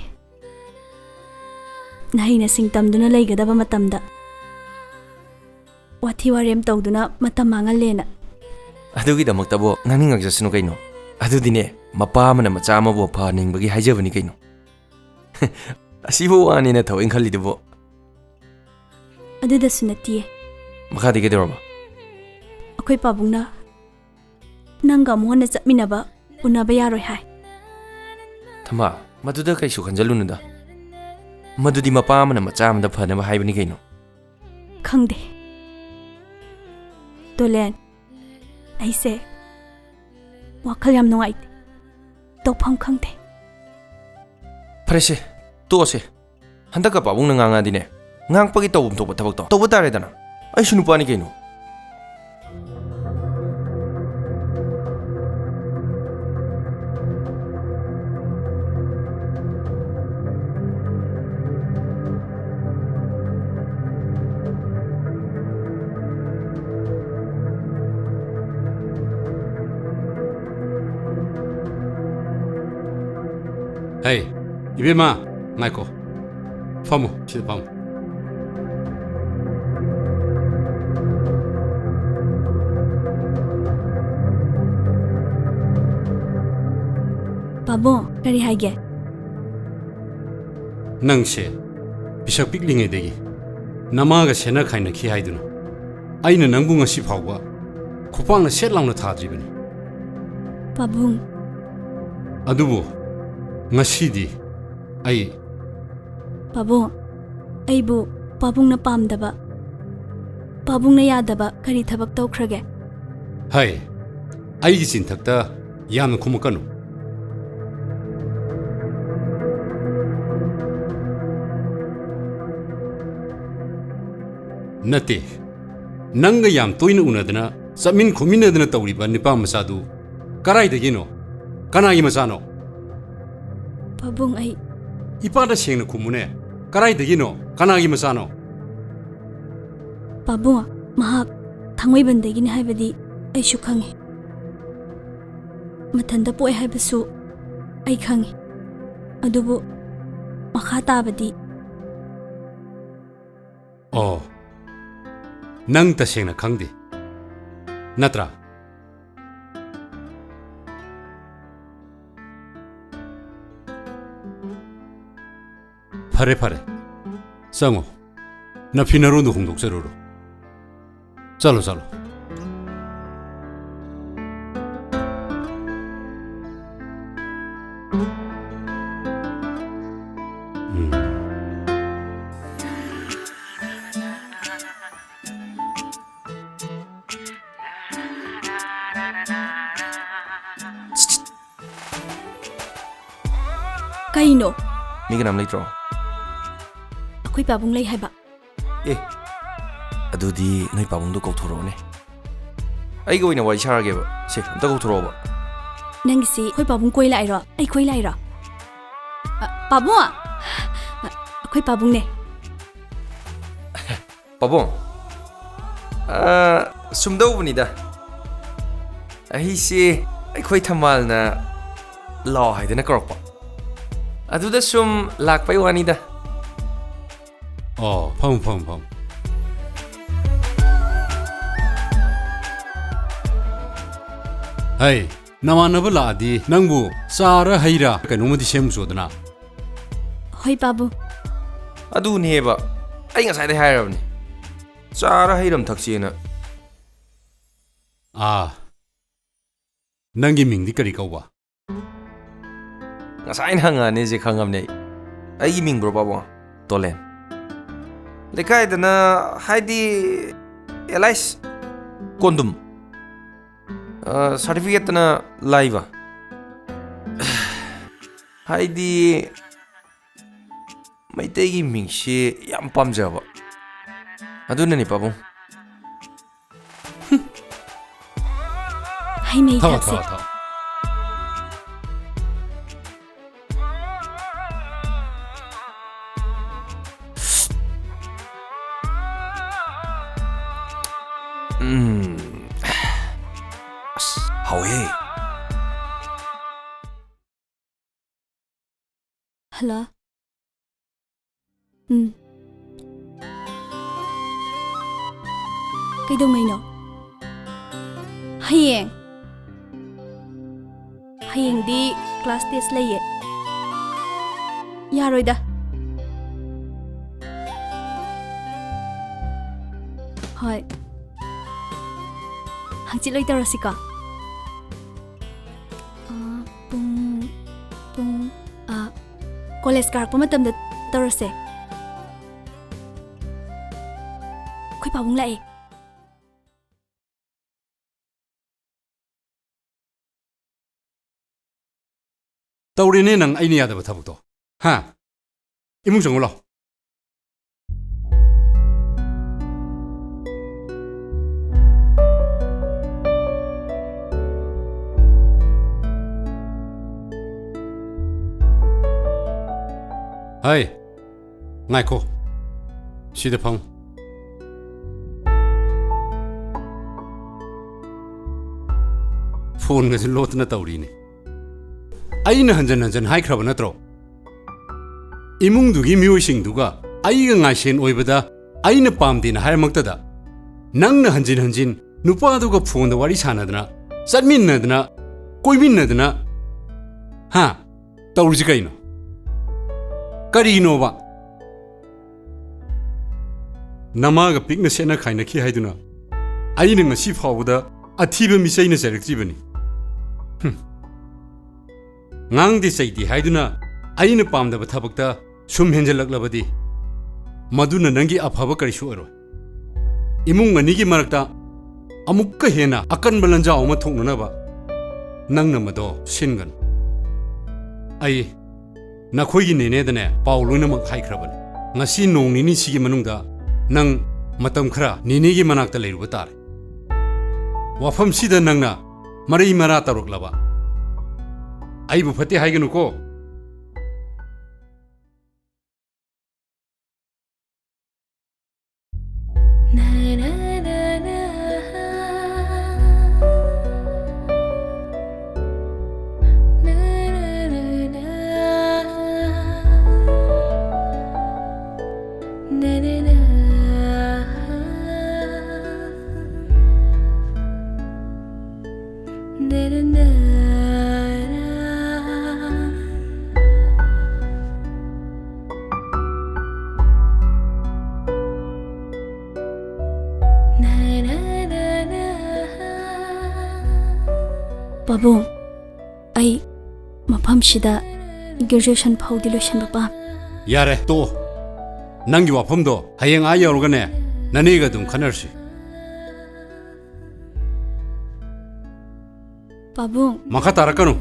ꯅꯍꯩ ꯅꯁꯤꯡ ꯇꯝꯗꯨꯅ ꯂꯩꯒꯗꯕ ꯃꯇꯝꯗ ꯋꯥꯊꯤ ꯋꯥꯔꯦꯝ ꯇꯧꯗꯨꯅ ꯃꯇꯝ ꯃꯥꯡꯍꯜꯂꯦꯅ꯫ ꯑꯗꯨꯒꯤꯗꯃꯛꯇꯕꯨ ꯉꯥꯡꯅꯤꯡꯉꯛꯆꯁꯅꯨ ꯀꯩꯅꯣ꯫ ꯑꯗꯨꯗꯤꯅꯦ, ꯃꯄꯥ ꯑꯃꯅ ꯃꯆꯥ ꯑꯃꯕꯨ ꯐꯍꯟꯅꯤꯡꯕꯒꯤ ꯍꯥꯏꯖꯕꯅꯤ ꯀꯩꯅꯣ꯫ ꯑꯁꯤꯕꯨ ꯋꯥꯅꯦꯅ ꯊꯑꯣꯏꯅ ꯈꯜꯂꯤꯗꯨꯕꯨ꯫ ꯑꯗꯨꯗꯁꯨ ꯅꯠꯇꯤꯌꯦ꯫ ꯃꯈꯥꯗꯤ ꯀꯩꯗꯧꯔꯕ? ꯑꯩꯈꯣꯏ ꯄꯥꯕꯨꯡꯅ ꯅꯪꯒ ꯑꯃꯨꯛ ꯍꯟꯅ ꯆꯠꯃꯤꯟꯅꯕ, ꯎꯅꯕ ꯌꯥꯔꯣꯏ ꯍꯥꯏ꯫ ꯊꯝꯕꯥꯜ, ꯃꯗꯨꯗ ꯀꯩꯁꯨ ꯈꯟꯖꯜꯂꯨꯅꯨꯗ꯫ ꯃꯗꯨꯗꯤ ꯃꯄꯥ ꯑꯃꯅ ꯃꯆꯥ ꯑꯃꯗ ꯐꯅꯕ ꯍꯥꯏꯕꯅꯤ ꯀꯩꯅꯣ꯫ ꯈꯪꯗꯦ꯫ ꯗꯣꯂꯦꯟ, ꯑꯩꯁꯦ ꯋꯥꯈꯜ ꯌꯥꯝ ꯅꯨꯡꯉꯥꯏꯇꯦ꯫ ꯇꯧꯐꯝ ꯈꯪꯗꯦ꯫ ꯐꯔꯦꯁꯦ, ꯇꯣꯛꯑꯁꯦ꯫ ꯍꯟꯗꯛꯀ ꯄꯥꯕꯨꯡꯅ ꯉꯥꯡꯉꯛꯑꯗꯤꯅꯦ, ꯉꯥꯡꯄꯒꯤ ꯇꯧꯐꯝ ꯊꯣꯛꯄ ꯊꯕꯛꯇꯣ ꯇꯧꯕ ꯇꯥꯔꯦꯗꯅ꯫ ꯑꯩꯁꯨ ꯅꯨꯄꯥꯅꯤ ꯀꯩꯅꯣ꯫ ꯍꯩ, ꯏꯕꯦꯝꯃ, ꯉꯥꯏꯈꯣ꯫ ꯐꯝꯃꯣ, ꯁꯤꯗ ꯐꯝꯃꯣ꯫ ꯄꯥꯕꯨꯡ, ꯀꯔꯤ ꯍꯥꯏꯒꯦ? ꯅꯪꯁꯦ ꯄꯤꯁꯛ ꯄꯤꯛꯂꯤꯉꯩꯗꯒꯤ ꯅꯃꯥꯒ ꯁꯦꯠꯅ ꯈꯥꯏꯅꯈꯤ ꯍꯥꯏꯗꯨꯅ ꯑꯩꯅ ꯅꯪꯕꯨ ꯉꯁꯤ ꯐꯥꯎꯕ ꯈꯨꯄꯥꯛꯅ ꯁꯦꯠ ꯂꯥꯎꯅ ꯊꯥꯗ꯭ꯔꯤꯕꯅꯤ꯫ ꯄꯥꯕꯨꯡ꯫ ꯑꯗꯨꯕꯨ ꯉꯁꯤꯗꯤ ꯑꯩ ꯄꯥꯕꯨꯡ, ꯑꯩꯕꯨ ꯄꯥꯕꯨꯡꯅ ꯄꯥꯝꯗꯕ, ꯄꯥꯕꯨꯡꯅ ꯌꯥꯗꯕ ꯀꯔꯤ ꯊꯕꯛ ꯇꯧꯈ꯭ꯔꯒꯦ? ꯍꯩ, ꯑꯩꯒꯤ ꯆꯤꯟꯊꯛꯇ ꯌꯥꯝꯅ ꯈꯨꯝꯃꯛꯀꯅꯨ꯫ ꯅꯠꯇꯦ, ꯅꯪꯒ ꯌꯥꯝ ꯇꯣꯏꯅ ꯎꯅꯗꯅ ꯆꯠꯃꯤꯟ ꯈꯣꯠꯃꯤꯟꯅꯗꯅ ꯇꯧꯔꯤꯕ ꯅꯨꯄꯥ ꯃꯆꯥꯗꯨ ꯀꯔꯥꯏꯗꯒꯤꯅꯣ? ꯀꯅꯥꯒꯤ ꯃꯆꯥꯅꯣ? ꯄꯥꯕꯨꯡ, ꯑꯩ ꯏꯄꯥꯗ ꯁꯦꯡꯅ ꯈꯨꯝꯃꯨꯅꯦ꯫ ꯀꯔꯥꯏꯗꯒꯤꯅꯣ? ꯀꯅꯥꯒꯤ ꯃꯆꯥꯅꯣ? ꯄꯥꯕꯨꯡ, ꯃꯍꯥꯛ ꯊꯥꯡꯃꯩꯕꯟꯗꯒꯤꯅꯤ ꯍꯥꯏꯕꯗꯤ ꯑꯩꯁꯨ ꯈꯪꯉꯤ꯫ ꯃꯊꯟꯇ ꯄꯣꯛꯑꯦ ꯍꯥꯏꯕꯁꯨ ꯑꯩ ꯈꯪꯉꯤ꯫ ꯑꯗꯨꯕꯨ ꯃꯈꯥ ꯇꯥꯕꯗꯤ ꯑꯣ, ꯅꯪ ꯇꯁꯦꯡꯅ ꯈꯪꯗꯦ, ꯅꯠꯇ꯭ꯔꯥ? ꯐꯔꯦ, ꯐꯔꯦ꯫ ꯆꯪꯉꯣ꯫ ꯅꯐꯤ ꯅꯔꯣꯟꯗꯣ ꯍꯣꯡꯗꯣꯛꯆꯔꯨꯔꯣ꯫ ꯆꯠꯂꯣ, ꯆꯠꯂꯣ꯫ ꯎꯝ꯫ ꯀꯩꯅꯣ? ꯃꯤ ꯀꯅꯥꯝ ꯂꯩꯇ꯭ꯔꯣ? ꯑꯩꯈꯣꯏ ꯄꯥꯕꯨꯡ ꯂꯩ ꯍꯥꯏꯕ꯫ ꯑꯦ, ꯑꯗꯨꯗꯤ ꯅꯣꯏ ꯄꯥꯕꯨꯡꯗꯣ ꯀꯧꯊꯣꯔꯛꯑꯣꯅꯦ꯫ ꯑꯩꯒ ꯑꯣꯏꯅ ꯋꯥꯔꯤ ꯁꯥꯔꯒꯦꯕ꯫ ꯁꯦ, ꯑꯝꯇ ꯀꯧꯊꯣꯔꯛꯑꯣꯕ꯫ ꯅꯪꯒꯤꯁꯤ ꯑꯩꯈꯣꯏ ꯄꯥꯕꯨꯡ ꯀꯣꯏ ꯂꯥꯛꯏꯔꯣ? ꯑꯩ ꯀꯣꯏ ꯂꯥꯛꯏꯔꯣ? ꯑ, ꯄꯥꯕꯨꯡ! ꯑ, ꯑꯩꯈꯣꯏ ꯄꯥꯕꯨꯡꯅꯦ꯫ ꯄꯥꯕꯨꯡ, ꯑ, ꯁꯨꯝꯗꯧꯕꯅꯤꯗ꯫ ꯑꯩꯁꯦ ꯑꯩꯈꯣꯏ ꯊꯝꯕꯥꯜꯅ ꯂꯥꯛꯑꯣ ꯍꯥꯏꯗꯅ ꯀꯧꯔꯛꯄ꯫ ꯑꯗꯨꯗ ꯁꯨꯝ ꯂꯥꯛꯄꯩ ꯋꯥꯅꯤꯗ꯫ ꯑꯣ, ꯐꯝ, ꯐꯝ, ꯐꯝ꯫ ꯍꯩ, ꯅꯃꯥꯟꯅꯕ ꯂꯥꯛꯑꯗꯤ ꯅꯪꯕꯨ ꯆꯥꯔ ꯍꯩꯔꯥ ꯀꯩꯅꯣꯝꯃꯗꯤ ꯁꯦꯝꯃꯨꯆꯣꯗꯅ꯫ ꯍꯣꯏ, ꯄꯥꯕꯨꯡ꯫ ꯑꯗꯨꯅꯦꯕ, ꯑꯩ ꯉꯁꯥꯏꯗꯩ ꯍꯥꯏꯔꯕꯅꯤ, ꯆꯥꯔ ꯍꯩꯔꯝ ꯊꯛꯁꯦꯅ꯫ ꯑꯥ, ꯅꯪꯒꯤ ꯃꯤꯡꯗꯤ ꯀꯔꯤ ꯀꯧꯕ? ꯉꯁꯥꯏꯅ ꯍꯪꯉꯛꯑꯅꯤ, ꯁꯤ ꯈꯪꯉꯕꯅꯦ ꯑꯩ꯫ ꯑꯩꯒꯤ ꯃꯤꯡꯕ꯭ꯔꯣ, ꯄꯥꯕꯨꯡ? ꯇꯣꯂꯦꯟ꯫ ꯂꯩꯀꯥꯏꯗꯅ, ꯍꯥꯏꯗꯤ, ꯑꯦꯂꯥꯏꯁ ꯀꯣꯟꯗꯨꯝ꯫ ꯑ, ꯁꯥꯔꯇꯤꯐꯤꯀꯦꯠꯇꯅ ꯂꯥꯏꯕ꯫ ꯍꯥꯏꯗꯤ, ꯃꯩꯇꯩꯒꯤ ꯃꯤꯡꯁꯤ ꯌꯥꯝ ꯄꯥꯝꯖꯕ꯫ ꯑꯗꯨꯅꯅꯤ, ꯄꯥꯕꯨꯡ꯫ ꯍꯩ ꯃꯍꯤ ꯊꯛꯑꯣ, ꯊꯛꯁꯦ꯫ ꯊꯛꯑꯣ, ꯊꯛꯑꯣ꯫ ꯎꯝ꯫ ꯑꯁ, ꯍꯥꯎꯋꯦ꯫ ꯍꯜꯂꯣ꯫ ꯎꯝ꯫ ꯀꯩꯗꯧꯉꯩꯅꯣ? ꯍꯌꯦꯡ꯫ ꯍꯌꯦꯡꯗꯤ class test ꯂꯩꯌꯦ꯫ ꯌꯥꯔꯣꯏꯗ꯫ ꯍꯣꯏ꯫ ꯍꯪꯆꯤꯠ ꯂꯣꯏ ꯇꯧꯔꯁꯤꯀꯣ꯫ ꯑꯥ, ꯄꯨꯡ, ꯄꯨꯡ, ꯑꯥ, ꯀꯣꯂꯦꯖ ꯀꯥꯔꯛꯄ ꯃꯇꯝꯗ ꯇꯧꯔꯁꯦ꯫ ꯑꯩꯈꯣꯏ ꯄꯥꯕꯨꯡ ꯂꯥꯛꯑꯦ꯫ ꯇꯧꯔꯦꯅꯦ ꯅꯪ ꯑꯩꯅ ꯌꯥꯗꯕ ꯊꯕꯛꯇꯣ꯫ ꯍꯥ? ꯏꯃꯨꯡ ꯆꯪꯉꯨ ꯂꯥꯎ꯫ ꯍꯩ, ꯉꯥꯏꯈꯣ꯫ ꯁꯤꯗ ꯐꯝ꯫ ꯐꯣꯟꯒꯁꯦ ꯂꯣꯠꯇꯅ ꯇꯧꯔꯤꯅꯦ꯫ ꯑꯩꯅ ꯍꯟꯖꯟ ꯍꯟꯖꯟ ꯍꯥꯏꯈ꯭ꯔꯕ ꯅꯠꯇ꯭ꯔꯣ? ꯏꯃꯨꯡꯗꯨꯒꯤ ꯃꯤꯑꯣꯏꯁꯤꯡꯗꯨꯒ ꯑꯩꯒ ꯉꯥꯏꯁꯦꯟ ꯑꯣꯏꯕꯗ ꯑꯩꯅ ꯄꯥꯝꯗꯦꯅ ꯍꯥꯏꯔꯃꯛꯇꯗ, ꯅꯪꯅ ꯍꯟꯖꯤꯟ ꯍꯟꯖꯤꯟ ꯅꯨꯄꯥꯗꯨꯒ ꯐꯣꯟꯗ ꯋꯥꯔꯤ ꯁꯥꯟꯅꯗꯅ, ꯆꯠꯃꯤꯟꯅꯗꯅ, ꯀꯣꯏꯃꯤꯟꯅꯗꯅ, ꯍꯥ? ꯇꯧꯔꯤꯁꯤ ꯀꯩꯅꯣ? ꯀꯔꯤꯅꯣꯕ? ꯅꯃꯥꯒ ꯄꯤꯛꯅ ꯁꯦꯠꯅ ꯈꯥꯏꯅꯈꯤ ꯍꯥꯏꯗꯨꯅ ꯑꯩꯅ ꯉꯁꯤ ꯐꯥꯎꯕꯗ ꯑꯊꯤꯕ ꯃꯤꯆꯩꯅ ꯆꯩꯔꯛꯇ꯭ꯔꯤꯕꯅꯤ꯫ ꯍꯨꯝ꯫ ꯉꯥꯡꯗꯦ ꯆꯩꯗꯦ ꯍꯥꯏꯗꯨꯅ ꯑꯩꯅ ꯄꯥꯝꯗꯕ ꯊꯕꯛꯇ ꯁꯨꯝ ꯍꯦꯟꯖꯜꯂꯛꯂꯕꯗꯤ, ꯃꯗꯨꯅ ꯅꯪꯒꯤ ꯑꯐꯕ ꯀꯔꯤꯁꯨ ꯑꯣꯏꯔꯣꯏ꯫ ꯏꯃꯨꯡ ꯑꯅꯤꯒꯤ ꯃꯔꯛꯇ ꯑꯃꯨꯛꯀ ꯍꯦꯟꯅ ꯑꯀꯟꯕ ꯂꯥꯟꯖꯥꯎ ꯑꯃ ꯊꯣꯛꯅꯅꯕ ꯅꯪꯅ ꯃꯗꯣ ꯁꯤꯟꯒꯅꯨ꯫ ꯑꯩ ꯅꯈꯣꯏꯒꯤ ꯅꯦꯅꯦꯗꯅꯦ ꯄꯥꯎ ꯂꯣꯏꯅꯃꯛ ꯍꯥꯏꯈ꯭ꯔꯕꯅꯤ꯫ ꯉꯁꯤ ꯅꯣꯡ ꯅꯤꯅꯤꯁꯤꯒꯤ ꯃꯅꯨꯡꯗ ꯅꯪ ꯃꯇꯝ ꯈꯔ ꯅꯦꯅꯦꯒꯤ ꯃꯅꯥꯛꯇ ꯂꯩꯔꯨꯕ ꯇꯥꯔꯦ꯫ ꯋꯥꯐꯝꯁꯤꯗ ꯅꯪꯅ ꯃꯔꯩ ꯃꯔꯥ ꯇꯧꯔꯛꯂꯕ ꯑꯩꯕꯨ ꯐꯠꯇꯦ ꯍꯥꯏꯒꯅꯨꯀꯣ꯫ ꯄꯥꯕꯨꯡ, ꯑꯩ ꯃꯐꯝꯁꯤꯗ graduation ꯐꯥꯎꯗꯤ ꯂꯣꯏꯁꯤꯟꯕ ꯄꯥꯝꯃꯤ꯫ ꯌꯥꯔꯦ, ꯇꯣꯛꯑꯣ꯫ ꯅꯪꯒꯤ ꯋꯥꯐꯝꯗꯣ ꯍꯌꯦꯡ ꯑꯥ ꯌꯧꯔꯒꯅꯦ, ꯅꯅꯦꯒ ꯑꯗꯨꯝ ꯈꯟꯅꯔꯁꯤ꯫ ꯄꯥꯕꯨꯡ꯫ ꯃꯈꯥ ꯇꯥꯔꯛꯀꯅꯨ꯫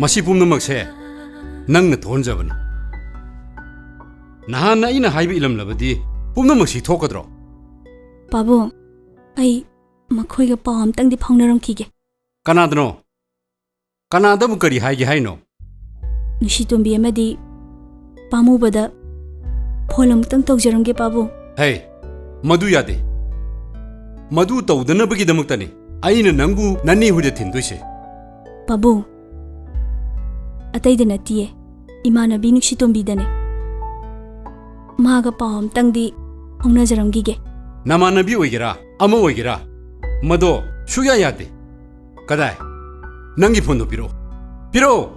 ꯃꯁꯤ ꯄꯨꯝꯅꯃꯛꯁꯦ ꯅꯪꯅ ꯊꯣꯛꯍꯟꯖꯕꯅꯤ꯫ ꯅꯍꯥꯟ ꯑꯩꯅ ꯍꯥꯏꯕ ꯏꯜꯂꯝꯂꯕꯗꯤ ꯄꯨꯝꯅꯃꯛꯁꯤ ꯊꯣꯛꯀꯗ꯭ꯔꯣ? ꯄꯥꯕꯨꯡ, ꯑꯩ ꯃꯈꯣꯏꯒ ꯄꯥꯎ ꯑꯝꯇꯪꯗꯤ ꯐꯥꯎꯅꯔꯝꯈꯤꯒꯦ꯫ ꯀꯅꯥꯗꯅꯣ? ꯀꯅꯥꯗꯕꯨ ꯀꯔꯤ ꯍꯥꯏꯒꯦ ꯍꯥꯏꯅꯣ? ꯅꯨꯡꯁꯤꯇꯣꯝꯕꯤ ꯑꯃꯗꯤ ꯄꯥꯝꯃꯨꯕꯗ ꯐꯣꯟ ꯑꯃꯨꯛꯇꯪ ꯇꯧꯖꯔꯝꯒꯦ, ꯄꯥꯕꯨꯡ꯫ ꯍꯦ, ꯃꯗꯨ ꯌꯥꯗꯦ꯫ ꯃꯗꯨ ꯇꯧꯗꯅꯕꯒꯤꯗꯃꯛꯇꯅꯤ ꯑꯩꯅ ꯅꯪꯕꯨ ꯅꯅꯦ ꯍꯣꯏꯗ ꯊꯤꯟꯗꯣꯏꯁꯦ꯫ ꯄꯥꯕꯨꯡ, ꯑꯇꯩꯗ ꯅꯠꯇꯤꯌꯦ, ꯏꯃꯥꯟꯅꯕꯤ ꯅꯨꯡꯁꯤꯇꯣꯝꯕꯤꯗꯅꯦ꯫ ꯃꯥꯒ ꯄꯥꯎ ꯑꯝꯇꯪꯗꯤ ꯐꯥꯎꯅꯖꯔꯝꯈꯤꯒꯦ꯫ ꯅꯃꯥꯟꯅꯕꯤ ꯑꯣꯏꯒꯦꯔꯥ ꯑꯃ ꯑꯣꯏꯒꯦꯔꯥ, ꯃꯗꯣ ꯁꯨꯌꯥ ꯌꯥꯗꯦ꯫ ꯀꯗꯥꯏ? ꯅꯪꯒꯤ ꯐꯣꯟꯗꯣ ꯄꯤꯔꯛꯑꯣ, ꯄꯤꯔꯛꯑꯣ꯫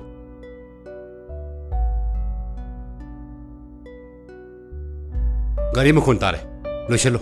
ꯒꯥꯔꯤ ꯃꯈꯣꯟ ꯇꯥꯔꯦ, ꯂꯣꯏꯁꯤꯜꯂꯨ꯫